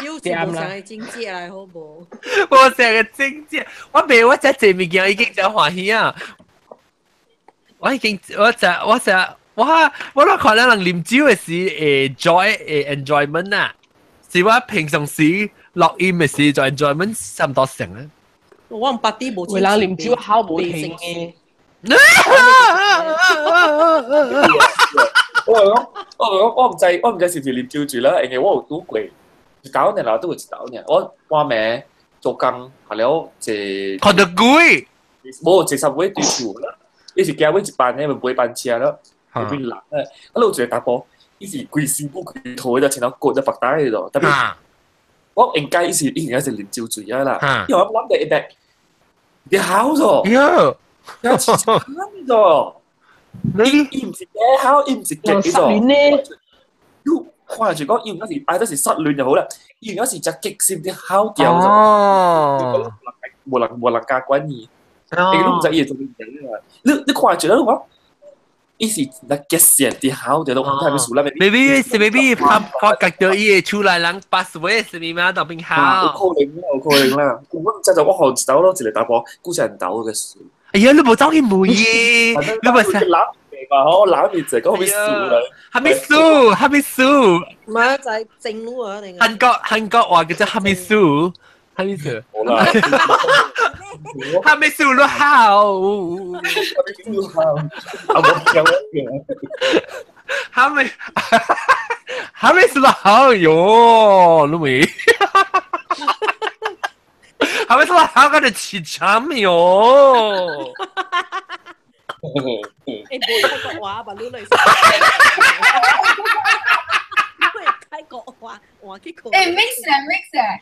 有是無啥个境界來好無？無啥个境界，我買我食這物件已經真歡喜啊！我已經我食我食我我都看咱人啉酒的時會 joy 會 enjoyment 啊，是我平常時錄音的時就 enjoyment 差唔多成啊。我毋捌啲無。有人啉酒好無停的。我講我毋知是毋是啉酒醉啦，因為我有拄過一斗爾啦，拄過一斗爾。我半暝做工，下了坐。看到鬼。無坐十尾對厝啦，伊是行尾一班的，咪尾班車咯，那邊人咧，啊，有一個查埔，伊是規身軀規套的，穿到骨都白帶的咯，特別我應該伊應該是啉酒醉啊啦，因為我諗到一百，你好咗。有慘咗，伊毋是假考，伊毋是假咗。失戀呢？你看住講，伊毋是，啊，都是失戀就好啦。伊有時就激心啲考掉咗，無人加管伊，你都毋知伊會做咩嘢啊！你看住啦，你講，伊是那激線啲考掉，都毋知係咪數啦。 maybe 是 maybe 拍拍覺到伊會出來人把水是咪嘛？當邊考？有可能啦，有可能啦。我毋知就我學一斗咯，一個查埔，古時人斗嘅事。哎呀，你無走去問伊，你無想攬嘛？我攬住就講咩數啦？哈密數，哈密數。唔係就係正路啊！定韓國話叫做哈密數，哈密數。好啦，哈密數都好。哈密數好，啊我講哈密數都好喲，你未？哈密數好個就起長喲。欸，無泰國話吧，你來。你會泰國話。換換去欸 mix 欸 mix 欸。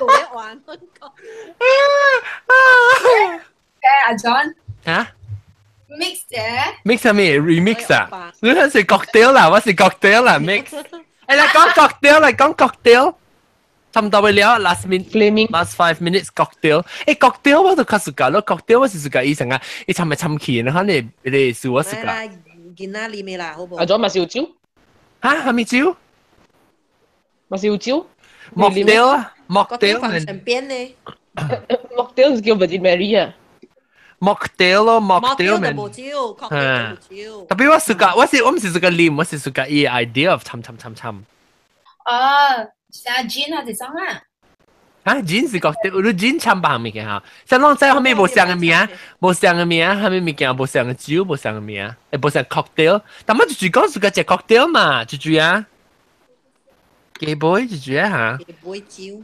無咧換。欸阿 John 嚇 mix 欸。 ？mix 係咩？remix 啊？你睇是 cocktail 啦，我是 cocktail 啦，mix。誒，嚟講 cocktail 嚟講 cocktail。差唔多了，last minute last 5 minutes cocktail。誒，cocktail 我都較 suka 咯，cocktail 我是 suka 伊成啊，伊摻嚟摻去，然後你你是我 suka。啦，囡仔啉的啦，好無？阿 John 嘛是有酒？嚇，係咪酒？嘛是有酒？ mocktail 啊，mocktail 放身邊呢？mocktail 是叫 Virgin Mary 啊。 mocktail 咯，mocktail 就無酒，cocktail 就無酒。特別我 suka，我是我唔是 suka 啉，我是 suka 伊 idea of 摻摻摻摻。哦，啥 gin 啊這種啊？啊，gin 是 cocktail，你 gin 摻別物件嚇，像攏知後面無相嘅名，無相嘅名，後面物件無相嘅酒，無相嘅名，誒無相 cocktail，但我就是講 suka 食 cocktail 嘛，就是啊，雞杯就是啊嚇。雞杯酒。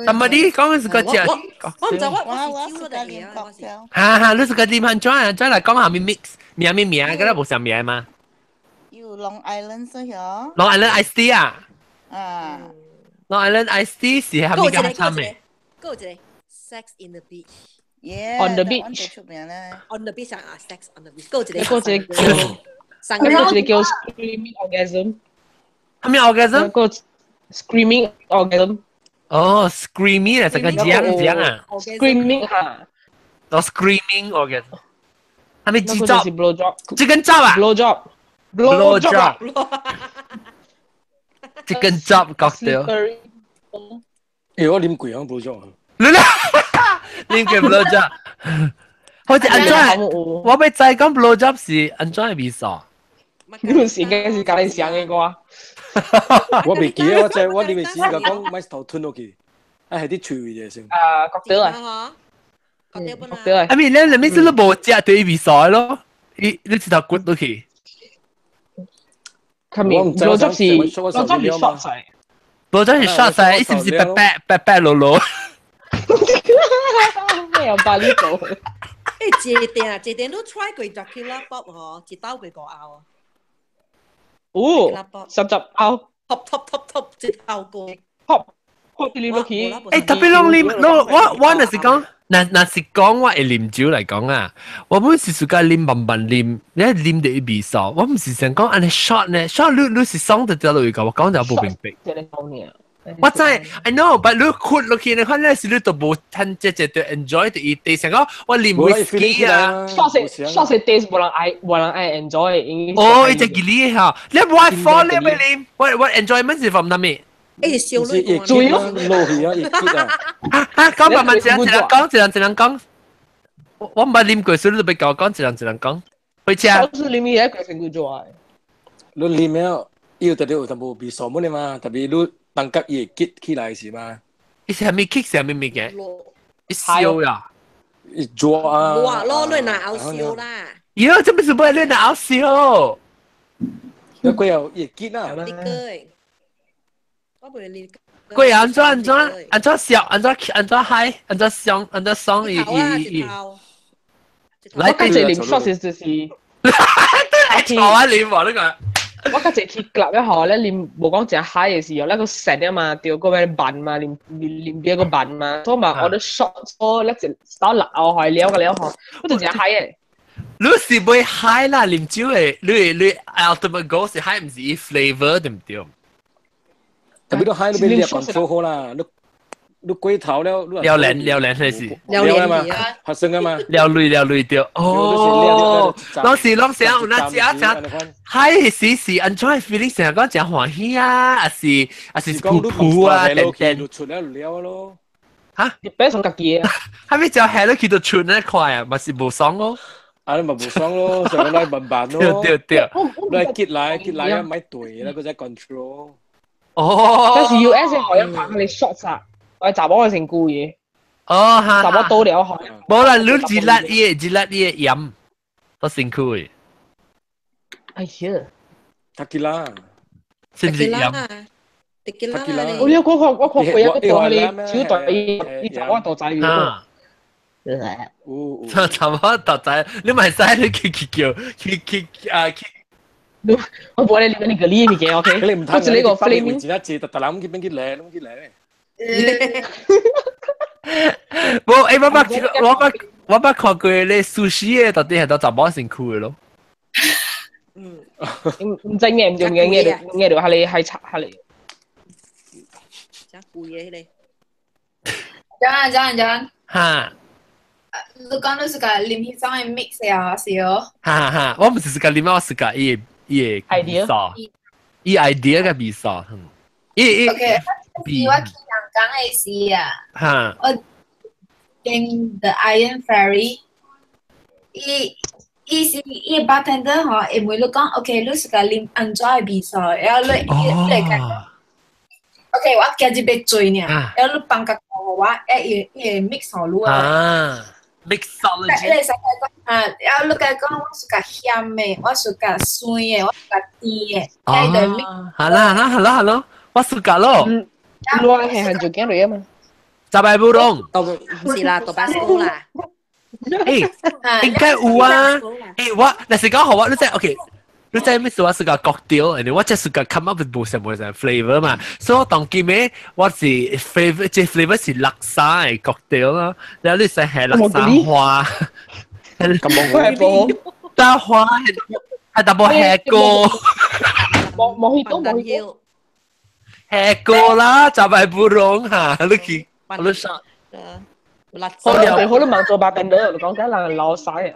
但係你講嘅是個食，我唔知我我是酒咯，就是我是。哈哈，你是個點安怎啊？怎來講下面 mix 名咩名，嗰個無相名嘛？有 Long Island 所有。 Long Island Iced Tea 啊？啊。 Long Island Iced Tea 是係咪咁慘嘅？嗰個一個 Sex in the Beach。 Yeah, On the beach. 出名咧。 On the beach 啊，Sex on the beach。嗰個一個個一個嗰個一個叫 Screaming Orgasm。係咪 orgasm？個 Screaming Orgasm。哦，screaming 啊，這個講講啊，screaming 哈，哦，screaming orgasm，係咪製作？blow job，這根 job 啊，blow job，blow job，這根 job cocktail。欸，我啉過啊 blow job。你咧？啉過 blow job？好似安怎？我欲知講 blow job 是安怎的味素？你是應該是家己想的歌。我未記得，我知我啉的時就講買頭吞落去，啊係啲喙嘅先。啊，cocktail 啊。cocktail 啊。 I mean，你你咩都無食對味素咯？你你一頭骨落去。佢面 blow job 是 blow job 是 shot 晒。 blow job 是 shot 晒，伊是唔是白白白白落落？咩有巴呢度？欸，一定一定都 try 過 Dracula pop 嗬，一兜過五歐。哦，十十歐。 top top top top 一頭過。 top top 啲落去。欸，特別攏啉，我我我若是講，若若是講我會啉酒來講啊，我本是 suka 啉慢慢啉，你啉得味素，我毋是想講按呢 shot 呢，shot 你你是爽得掉落去個，我講就無明白。我知，I know，but 你豁落去，你看咧是你都無趁這這對 enjoy 的伊，地想講我啉 whisky 啊。 shot 是 shot 是 taste 無人愛無人愛 enjoy。哦，伊隻吉利嚇，你 what for 你欲啉？What enjoyment 是 from 哪物？欸，燒你醉咯，落去啊，會結啊。啊，講慢慢一人一人講，一人一人講。我我毋捌啉過，所以你都欲共我講，一人一人講。回家。我是啉伊個成句做。你啉了，伊有特別有淡薄味素物的嘛，特別你當甲伊會結起來是嘛？伊是啥物結啥物物件？伊燒呀！伊熱啊！熱咯，你若熬燒啦。喲，這不是不你若熬燒。那過後伊會結啊！你過，我袂你。過安怎安怎安怎笑安怎安怎嗨安怎爽安怎爽伊伊伊。來，我較濟啉 shot 是就是。對，錯啊！啉喎呢個。我較濟去 club 一下咧，啉無講誠 high 嘅時候，咧個成啊嘛，對個咩扮嘛，啉啉別個扮嘛，所以嘛，我都 shot 所咧一手鬧開了個了嗬，我就誠 high 嘅。你是袂 high 啦，啉酒的，你你 ultimate goal 是 high，毋是伊 flavor 對毋對？特別你 high 你欲 control 好啦，你你過頭了，了然了然係是，了然嘛，發生啊嘛，了累了累對，哦，攏是攏是有那食食，high 時是按怎 feeling 成日講誠歡喜啊，還是還是噗噗啊，等等，出了了咯。嚇？你別從家己啊！係咪就係你去到出那塊啊？嘛是無爽咯。啊，你咪無爽咯，上個來慢慢咯。對對對，你結來結來啊，咪對啦，嗰隻 control。哦。但是 US 好像把你 shot 殺，我查某嘅身軀嘅。哦，哈。查某倒了好。無啦，你一粒伊一粒伊鹽，都身軀嘅。哎呀！塔吉拉。是唔是鹽？塔吉拉。我有我看我看過一個大你小大伊伊查某大仔嘅。查某大仔，你咪使你去去叫去去啊去。我無咧啉你個哩物件，OK？你唔通一個 flaming 一隻特特人去邊去嚟，攏去嚟。無，欸，我捌看過咧壽司的，到底係到查某身軀的咯。唔知嘅，唔知嘅，嘅嘅就係你係拆係你。真貴嘅咧。講講講。哈。你講你是個啉彼種的 mix 啊，是哦。哈哈，我毋是自家啉，我是自伊的伊的 idea，伊 idea 個味素。伊伊。 OK，我去香港的時啊。哈。我經 The Iron Fairy，伊伊是伊 bartender 吼，會問你講，OK，你是個啉按怎的味素，然後你你會講。OK，我今日欲醉爾，然後你放個予我，伊會 mix 予你啊。啊，mixology。你會使講啊，然後你共講我是較鹹的，我是較酸的，我是較甜的，伊就 mix。好啦好啦好啦好啦，我暑假咯。我係很久見嚟啊嘛。十擺烏龍。是啦，大巴士啦。欸，應該有啊。欸，我若是講好我，你知 OK。你知咩事？我是個 cocktail，我就是個 come up with 無啥無啥 flavor 嘛。所以我當今嘅我是 flavor，這 flavor 是叻沙嘅 cocktail 啦。然後你使係叻沙花，咁冇大花係淡薄黑哥，冇去到冇去到，黑哥啦，就係不容嚇，你去你上。好了，好都忙做 bartender，你講緊人老細啊。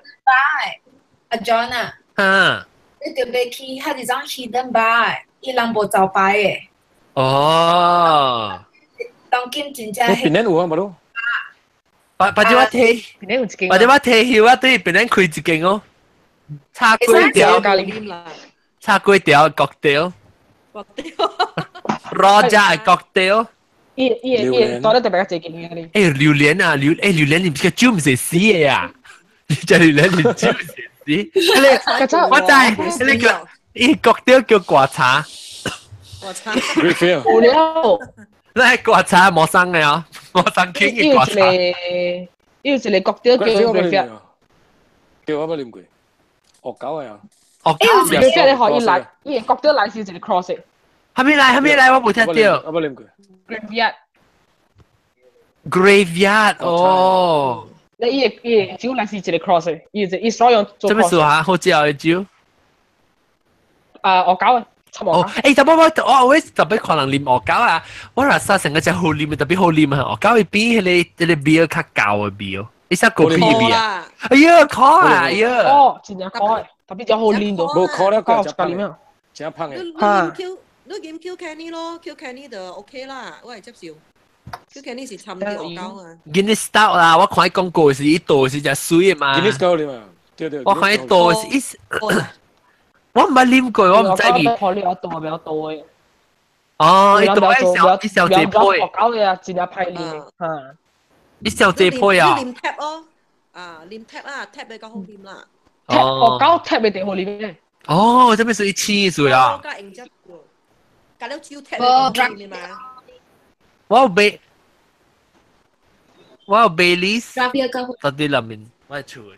阿 John 啊。啊。你特別去，彼一種 hidden bar，伊人無招牌的。哦。當今真正。檳城有啊，無咯？或者我提，或者我提休啊，對檳城開一間哦。炒粿條，炒粿條國條。國條。羅家的國條。伊伊伊，當得特別較濟間嘅哩。欸，榴蓮啊，榴欸榴蓮，你這個酒毋是死的啊？你這榴蓮你酒毋是？你我知，你叫伊國條叫掛茶，掛茶，有了，你係掛茶無生嘅哦，無生傾嘅掛茶。伊有一個國條叫 Graveyard，叫我捌啉過，惡搞嘅啊，惡搞。Graveyard 你可以來，伊個國條來是一個 cross 的。還沒來，還沒來，我無聽到。我捌啉過。 Graveyard。 Graveyard 哦。你伊個伊個酒來是一個 cross 的，伊就伊所用做。這麼說啊，好食的酒。啊，惡搞啊，差唔多。哦，欸，特別我特別看人啉惡搞啊，我若啥成個只好啉，特別好啉啊，惡搞伊比彼個彼個 beer 較厚的 beer，伊啥個比 beer 啊？哎呀，苦啊，哎呀！哦，真正苦的，特別真好啉到。無苦了，個食啉啊。真芳的。你飲 Q Kenny 咯，Q Kenny 就 OK 啦，我會接受。Q Kenny 是摻啲惡搞啊。 Guinness Stout 啦，我看伊廣告是伊倒是只水的嘛。 Guinness 夠啉啊，對對。我看伊倒是伊，我毋捌啉過，我毋知味。可能我倒比較多的。哦，伊倒一小一小隻杯。惡搞的啊，真正歹啉的，哈。一小隻杯啊。你啉 tap 哦，啊，啉 tap 啊，tap 的較好啉啦。 tap 惡搞 tap 的特好啉的。哦，這邊是一千水啊。加了酒 tap 的好啉嘛。我有買，我有 Baileys，到底內面我厝的，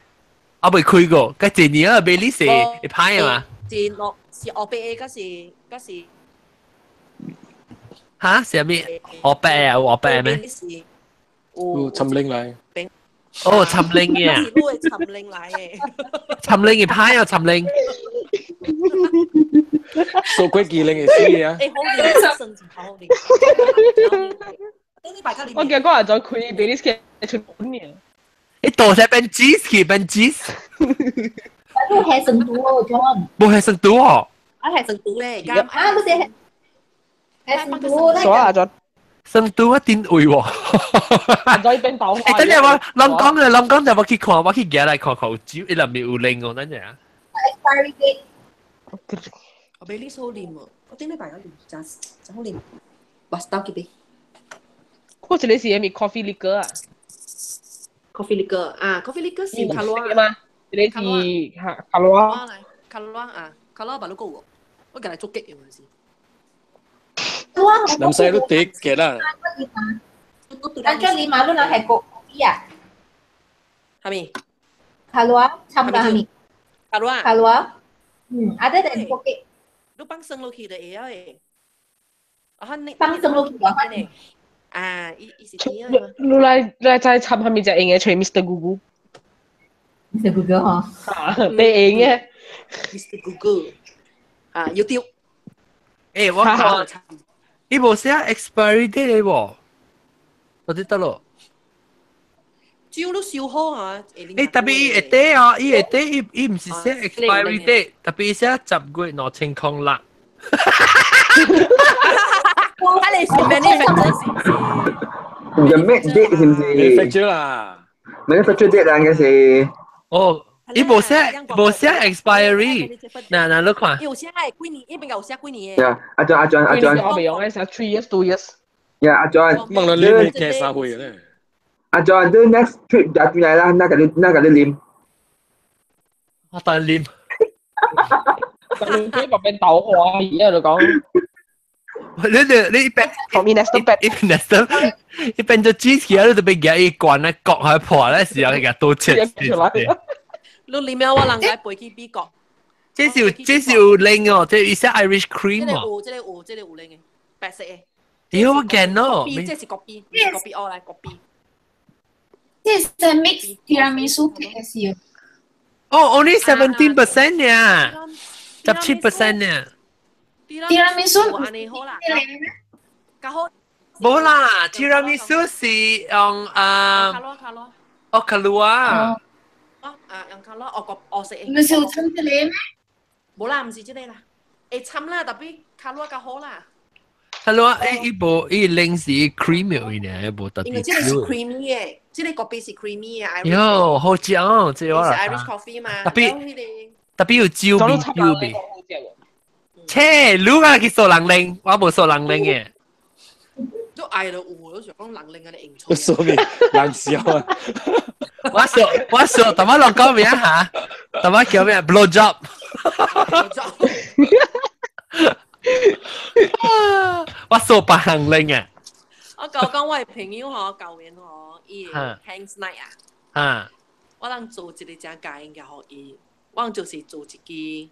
啊未開過，該一年啊 Baileys 會歹的嘛？是落是黑白的，抑是抑是？哈？啥物？黑白啊？有黑白咩？有參奶來。哦，參奶嘅。是你的參奶來的。參奶會歹啊，參奶。數過機能會死啊！欸，好啉，算真好啉。我記得嗰日再開 Baileys 嘅出本年。你倒晒變 cheese 去變 cheese。你係成都哦，John。無係成都哦。啊，係成都咧，啊，不是，係成都。所啊，就。成都我頂位喎。再變爆。欸，等陣我人講嘅，人講就我去看，我去行來看看有酒，伊內面有零哦，等陣啊。 Expiry date。我 Baileys 好啉哦，我頂禮拜有啉，真真好啉。我倒幾杯。嗰一個是啥物 coffee liquor 啊？coffee liquor 啊，coffee liquor 是卡羅嘛？一個是卡卡羅。卡羅啊，卡羅白鹿夠喎，我近來做激嘅陣時。南西都滴嘅啦。咱這裡馬路人係國語啊？係咪？卡羅，差唔多係咪？卡羅卡羅。嗯，other than 火雞。你放生落去就會曉的。啊，你放生落去啊？啊，伊伊是甜的嘛。你來來再參下面隻用嘅，揣 Mr. Google。 Mr. Google 嗬。啊，你用嘅。 Mr. Google 啊，要丟。誒，我講，伊無寫 expiry date 喎，我知得咯。酒你燒好啊！誒，特別伊會底哦，伊會底，伊伊毋是寫 expiry date，特別伊寫10月2006。睇你是 manufacture 是唔是？ The make date 是唔是？manufacture 啦，manufacture date 啊，應該是。哦，伊無寫無寫 expiry，嗱嗱你看。伊有寫幾年，伊邊有寫幾年嘅。呀，阿 John 阿 John 阿 John。我未用嘅，寫 3 years 2 years。呀，阿 John。問你你計三歲咧？阿 John，你 next trip 就轉嚟啦，那個你那個你啉。我等啉。但你佢變豆花，而家就講。你你你一邊，一邊一邊就支持啊！你就俾夾一罐咧，割開破咧時候，佢都切。你啉了我人家飛去美國。這是這是有拎哦，這是 Irish cream 哦。這個有，這個有，這個有拎嘅，白色嘅。屌我見咯。這是國幣，國幣哦來國幣。這是 mix tiramisu 嘅是。哦，only 17% 呀，17% 呀。 tiramisu 按呢好啦，較好。無啦，tiramisu 是用啊，卡羅卡羅。哦，卡羅啊。哦，啊，用卡羅，哦個哦色。唔是有摻這個咩？無啦，毋是這個啦，會摻啦，特別卡羅較好啦。卡羅誒，伊無伊零是 cream 嘅呢，無特別。因為這個是 creamy 嘅，這個咖啡是 creamy 嘅。喲，好食哦，這個。是 Irish coffee 嘛？特別特別有酒味，酒味。切，你啊去掃人拎，我無掃人拎嘅。都嗌到有，都想講人拎嘅你認錯。掃咩？人笑啊！我掃我掃，頭先人講咩嚇？頭先叫咩？Blow job。我掃別人拎嘅。我舊講我的朋友嗬，舊年嗬，伊 Hands Night 啊。啊。我人做一個正家應嘅予伊，我人就是做一支。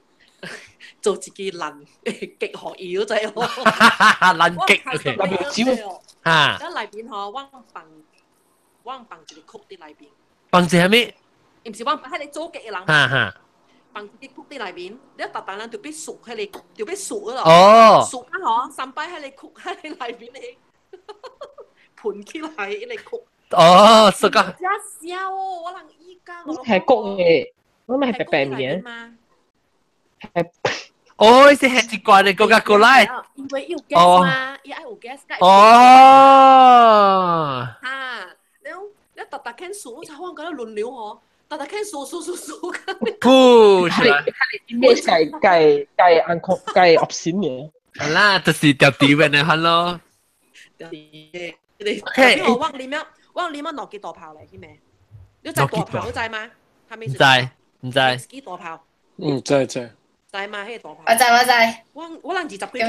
做自己爛極學伊，嗰隻爛極，OK。嚇！喺內邊嗬，我放我放一個曲佇內邊。放一個咩？毋是我放彼個做極的人。哈哈。放一個曲佇內邊，你逐逐人就欲數彼個，就欲數咯。哦。數啊嗬，三擺彼個曲喺內邊咧，盤起來彼個曲。哦，是個。真笑哦！我人依家我。係谷嘅，我咪係白白面。哦，是係一罐的 Coca-Cola。因為有 gas 嘛，伊愛有 gas。哦。嚇！你你逐逐間數，我才我覺得輪流嗬，逐逐間數數數數。噗！咩計計計按控計 option 嘅？係啦，就是掉底嘅那款咯。掉底嘅，你我啉了，我啉了兩支大炮嚟，去咩？你知大炮你知嗎？唔知，唔知。支大炮。嗯，知知。知嘛？彼個大炮。我知我知。我我人20幾歲，一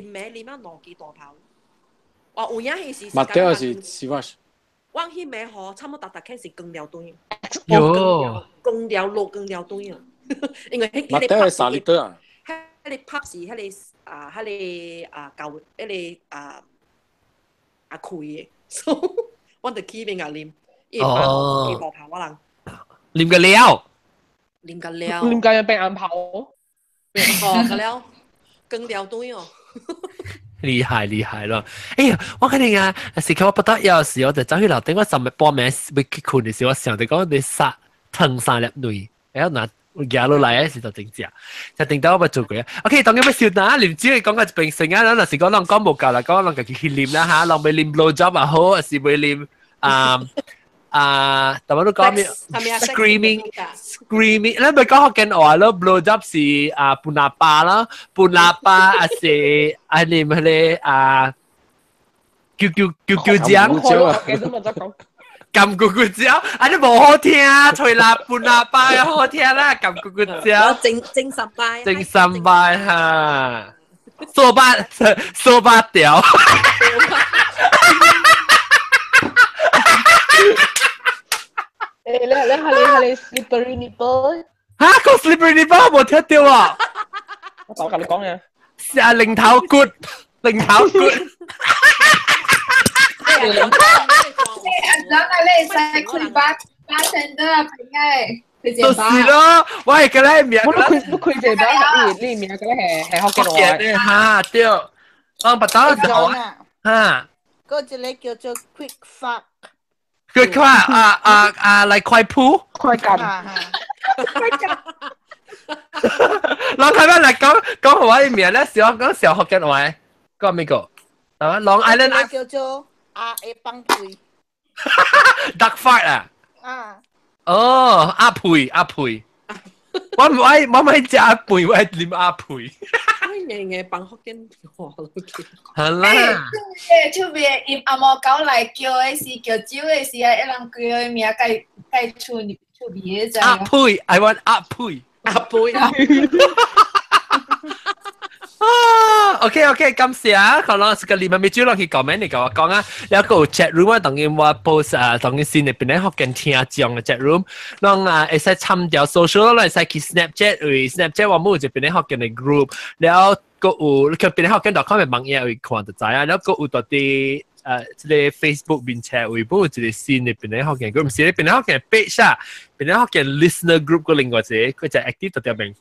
暝啉了兩支大炮。哇，有影彼時。目的是是我。我彼暝吼，差不多逐逐開始光尿頓。喲。光尿落光尿頓啊！因為彼目的係3 litre 啊。彼個拍是彼個啊，彼個啊舊彼個啊啊開的，所以我就起面共啉，伊會拍大炮我人。啉個了。啉個了。啉個變紅炮。哦，個了，光尿頓哦。厲害厲害咯！哎呀，我肯定啊，時刻我不得有時我就走去樓頂，我尋日報名要去困的時候，我想著講你殺騰三粒卵，然後拿夾落來的時就真食，就定到我捌做過啊。OK，當然欲笑哪，啉酒講個一邊成啊，咱若是講人講無夠啦，講人家己去啉啦嚇，人欲啉 blow job 也好，還是欲啉啊啊，但我都講咩？Screaming screaming，你咪講福建話咯，blow job 是啊半喇叭啦，半喇叭還是啊啉彼個啊叫叫叫叫醬。撳咕咕蕉，啊你無好聽，吹喇半喇叭又好聽啦，撳咕咕蕉。精精神拜。精神拜哈，掃把掃把條。誒，你你係你係你 slippery nipple？嚇個 slippery nipple 冇聽到啊！我就同你講嘅。是啊，零頭骨，零頭骨。阿張啊，你使開巴巴 tender 啊，平嘅。就是咯，喂，個咧名，我都開，我開這把，你名個咧係係福建話。嚇對，我不打就嚇。嗰一個叫做 quick fuck。 quick fuck 啊啊啊！嚟快鋪。快幹。快幹。人睇翻嚟講講好話名咧，小講小學嘅話，講咩個？啊，Long Island 叫做阿 A 幫配。 Duck fart 啊！啊。哦，阿培阿培，我唔愛我唔愛食阿培，我愛啉阿培。我硬硬幫福建話落去。好啦。出面因阿毛狗來叫的時，叫酒的時啊，一人叫的名計計出出味的。阿培，I want 阿培。阿培。啊，OK OK，感謝啊，可能是個禮拜未煮落去講咩？你同我講啊，有個 chat room 啊，當然我 post 啊，當然先入邊咧學緊聽講嘅 chat room，啷啊會使參掉 social 咯，會使去 Snapchat 為 Snapchat 我冇就邊咧學緊嘅 group，然後個有去邊咧學緊 .com 嘅網頁會看就知啊，然後個有到啲這個 Facebook 面前為本有一個新的邊咧學緊 group，唔是邊咧學緊 page 啊，邊咧學緊 listener group 個另外一個，佢就 active 到條名。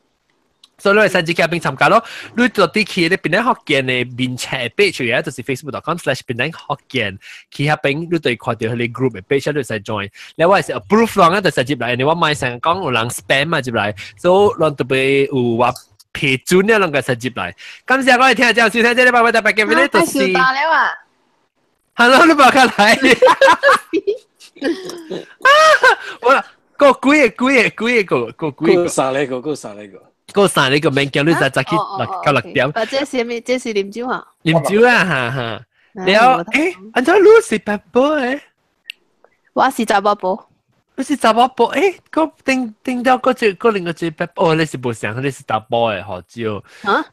所以你會使自己邊參加咯。你到底去咧檳城福建的面冊 page 啊，就是 facebook.com/檳城福建，去遐邊你就會看到彼個 group 的 page，你會使 join。另外是 approve 人啊，就使入來，因為我買成講有人 spam 嘛入來，所以咱特別有話批准了，攏會使入來。感謝各位聽眾收聽，這禮拜我特別嘅咧就是。了啊！Hello，你冇較來。啊！我個幾個幾個幾個個幾個。三個個三個。嗰三個免驚，你就早起六到6點。啊，這是咩？這是啉酒啊？啉酒啊，哈哈。了，欸，按怎你是白婆誒？我是查某婆。你是查某婆？欸，個頂頂到個一個另外一個白婆，你是無相，你是查甫的胡椒。啊？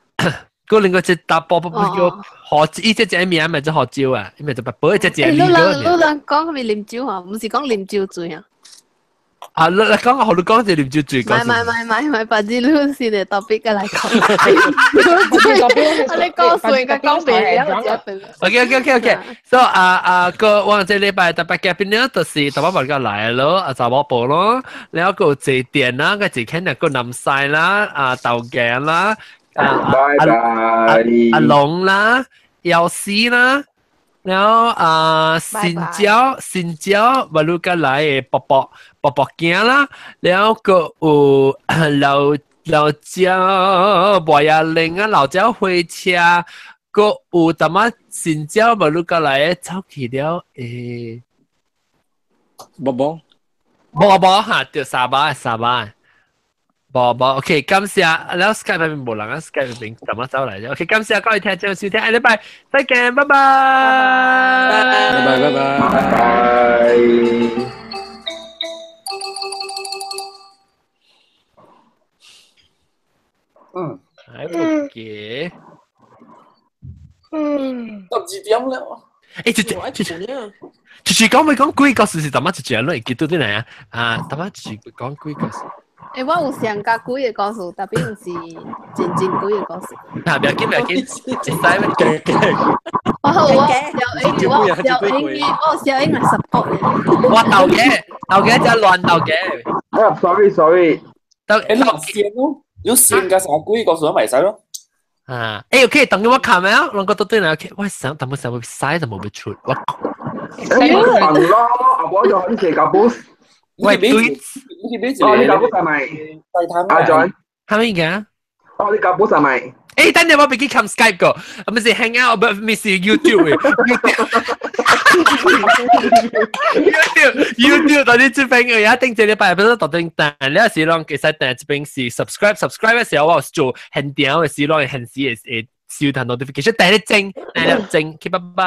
個另外一查甫不叫胡椒，伊這隻名咪叫胡椒啊，伊咪叫白婆，這隻。你人你人講係啉酒啊？唔是講啉酒醉啊？啊！你你講我你講就啉酒醉。唔係唔係唔係唔係，反正你是你特別嘅來講。你講水嘅講別嘅。 OK OK OK OK。So 啊啊個我這禮拜特別嘉賓呢，就是特別冇個來咯，啊查某婆咯，然後個坐電啦，個坐肯定個南西啦，啊豆鏡啦，啊拜拜，阿龍啦，藥師啦。然後啊，新椒新椒，馬路個來的伯伯伯伯囝啦，然後個有老老椒白亞玲啊，老椒火車，個有淡仔新椒馬路個來的走去了誒，伯伯伯伯哈，對沙巴沙巴。無無，OK，感謝。然後 Skype 邊無人啊，Skype 邊怎麼走來啫？OK，感謝各位聽眾收聽，下禮拜再見，拜拜。拜拜拜拜拜。嗯，係 OK。嗯，12點了。欸，就就就就是講咪講鬼故事是怎麼一隻會記得啲嚟啊？啊，怎麼就是講鬼故事？欸，我有上較鬼的故事，特別毋是真真鬼的故事。啊，不要緊，不要緊，會使我我小英，我小英，我小英來 support。我豆嘅，豆嘅就亂豆嘅。啊，sorry sorry。豆欸，你線咯，你線加啥鬼故事都袂使咯。啊，欸，OK，等於我看咩啊？兩個都對啦，OK，我想，但我想會使就無會出，我。欸，笨咯，阿婆就很寫個 boost。喂，對，哦，你搞 boost 係咪？阿 John，係咪嘅？哦，你搞 boost 係咪？欸，等陣我俾佢撳 Skype 個，唔是 hang out，唔是 YouTube YouTube，YouTube 到底這邊嘅一定這禮拜不是特定但，你是攏其實但這邊是 subscribe subscribe 嘅時候，我做限定嘅時攏限時會收到 notification，第一精，第一精，拜拜。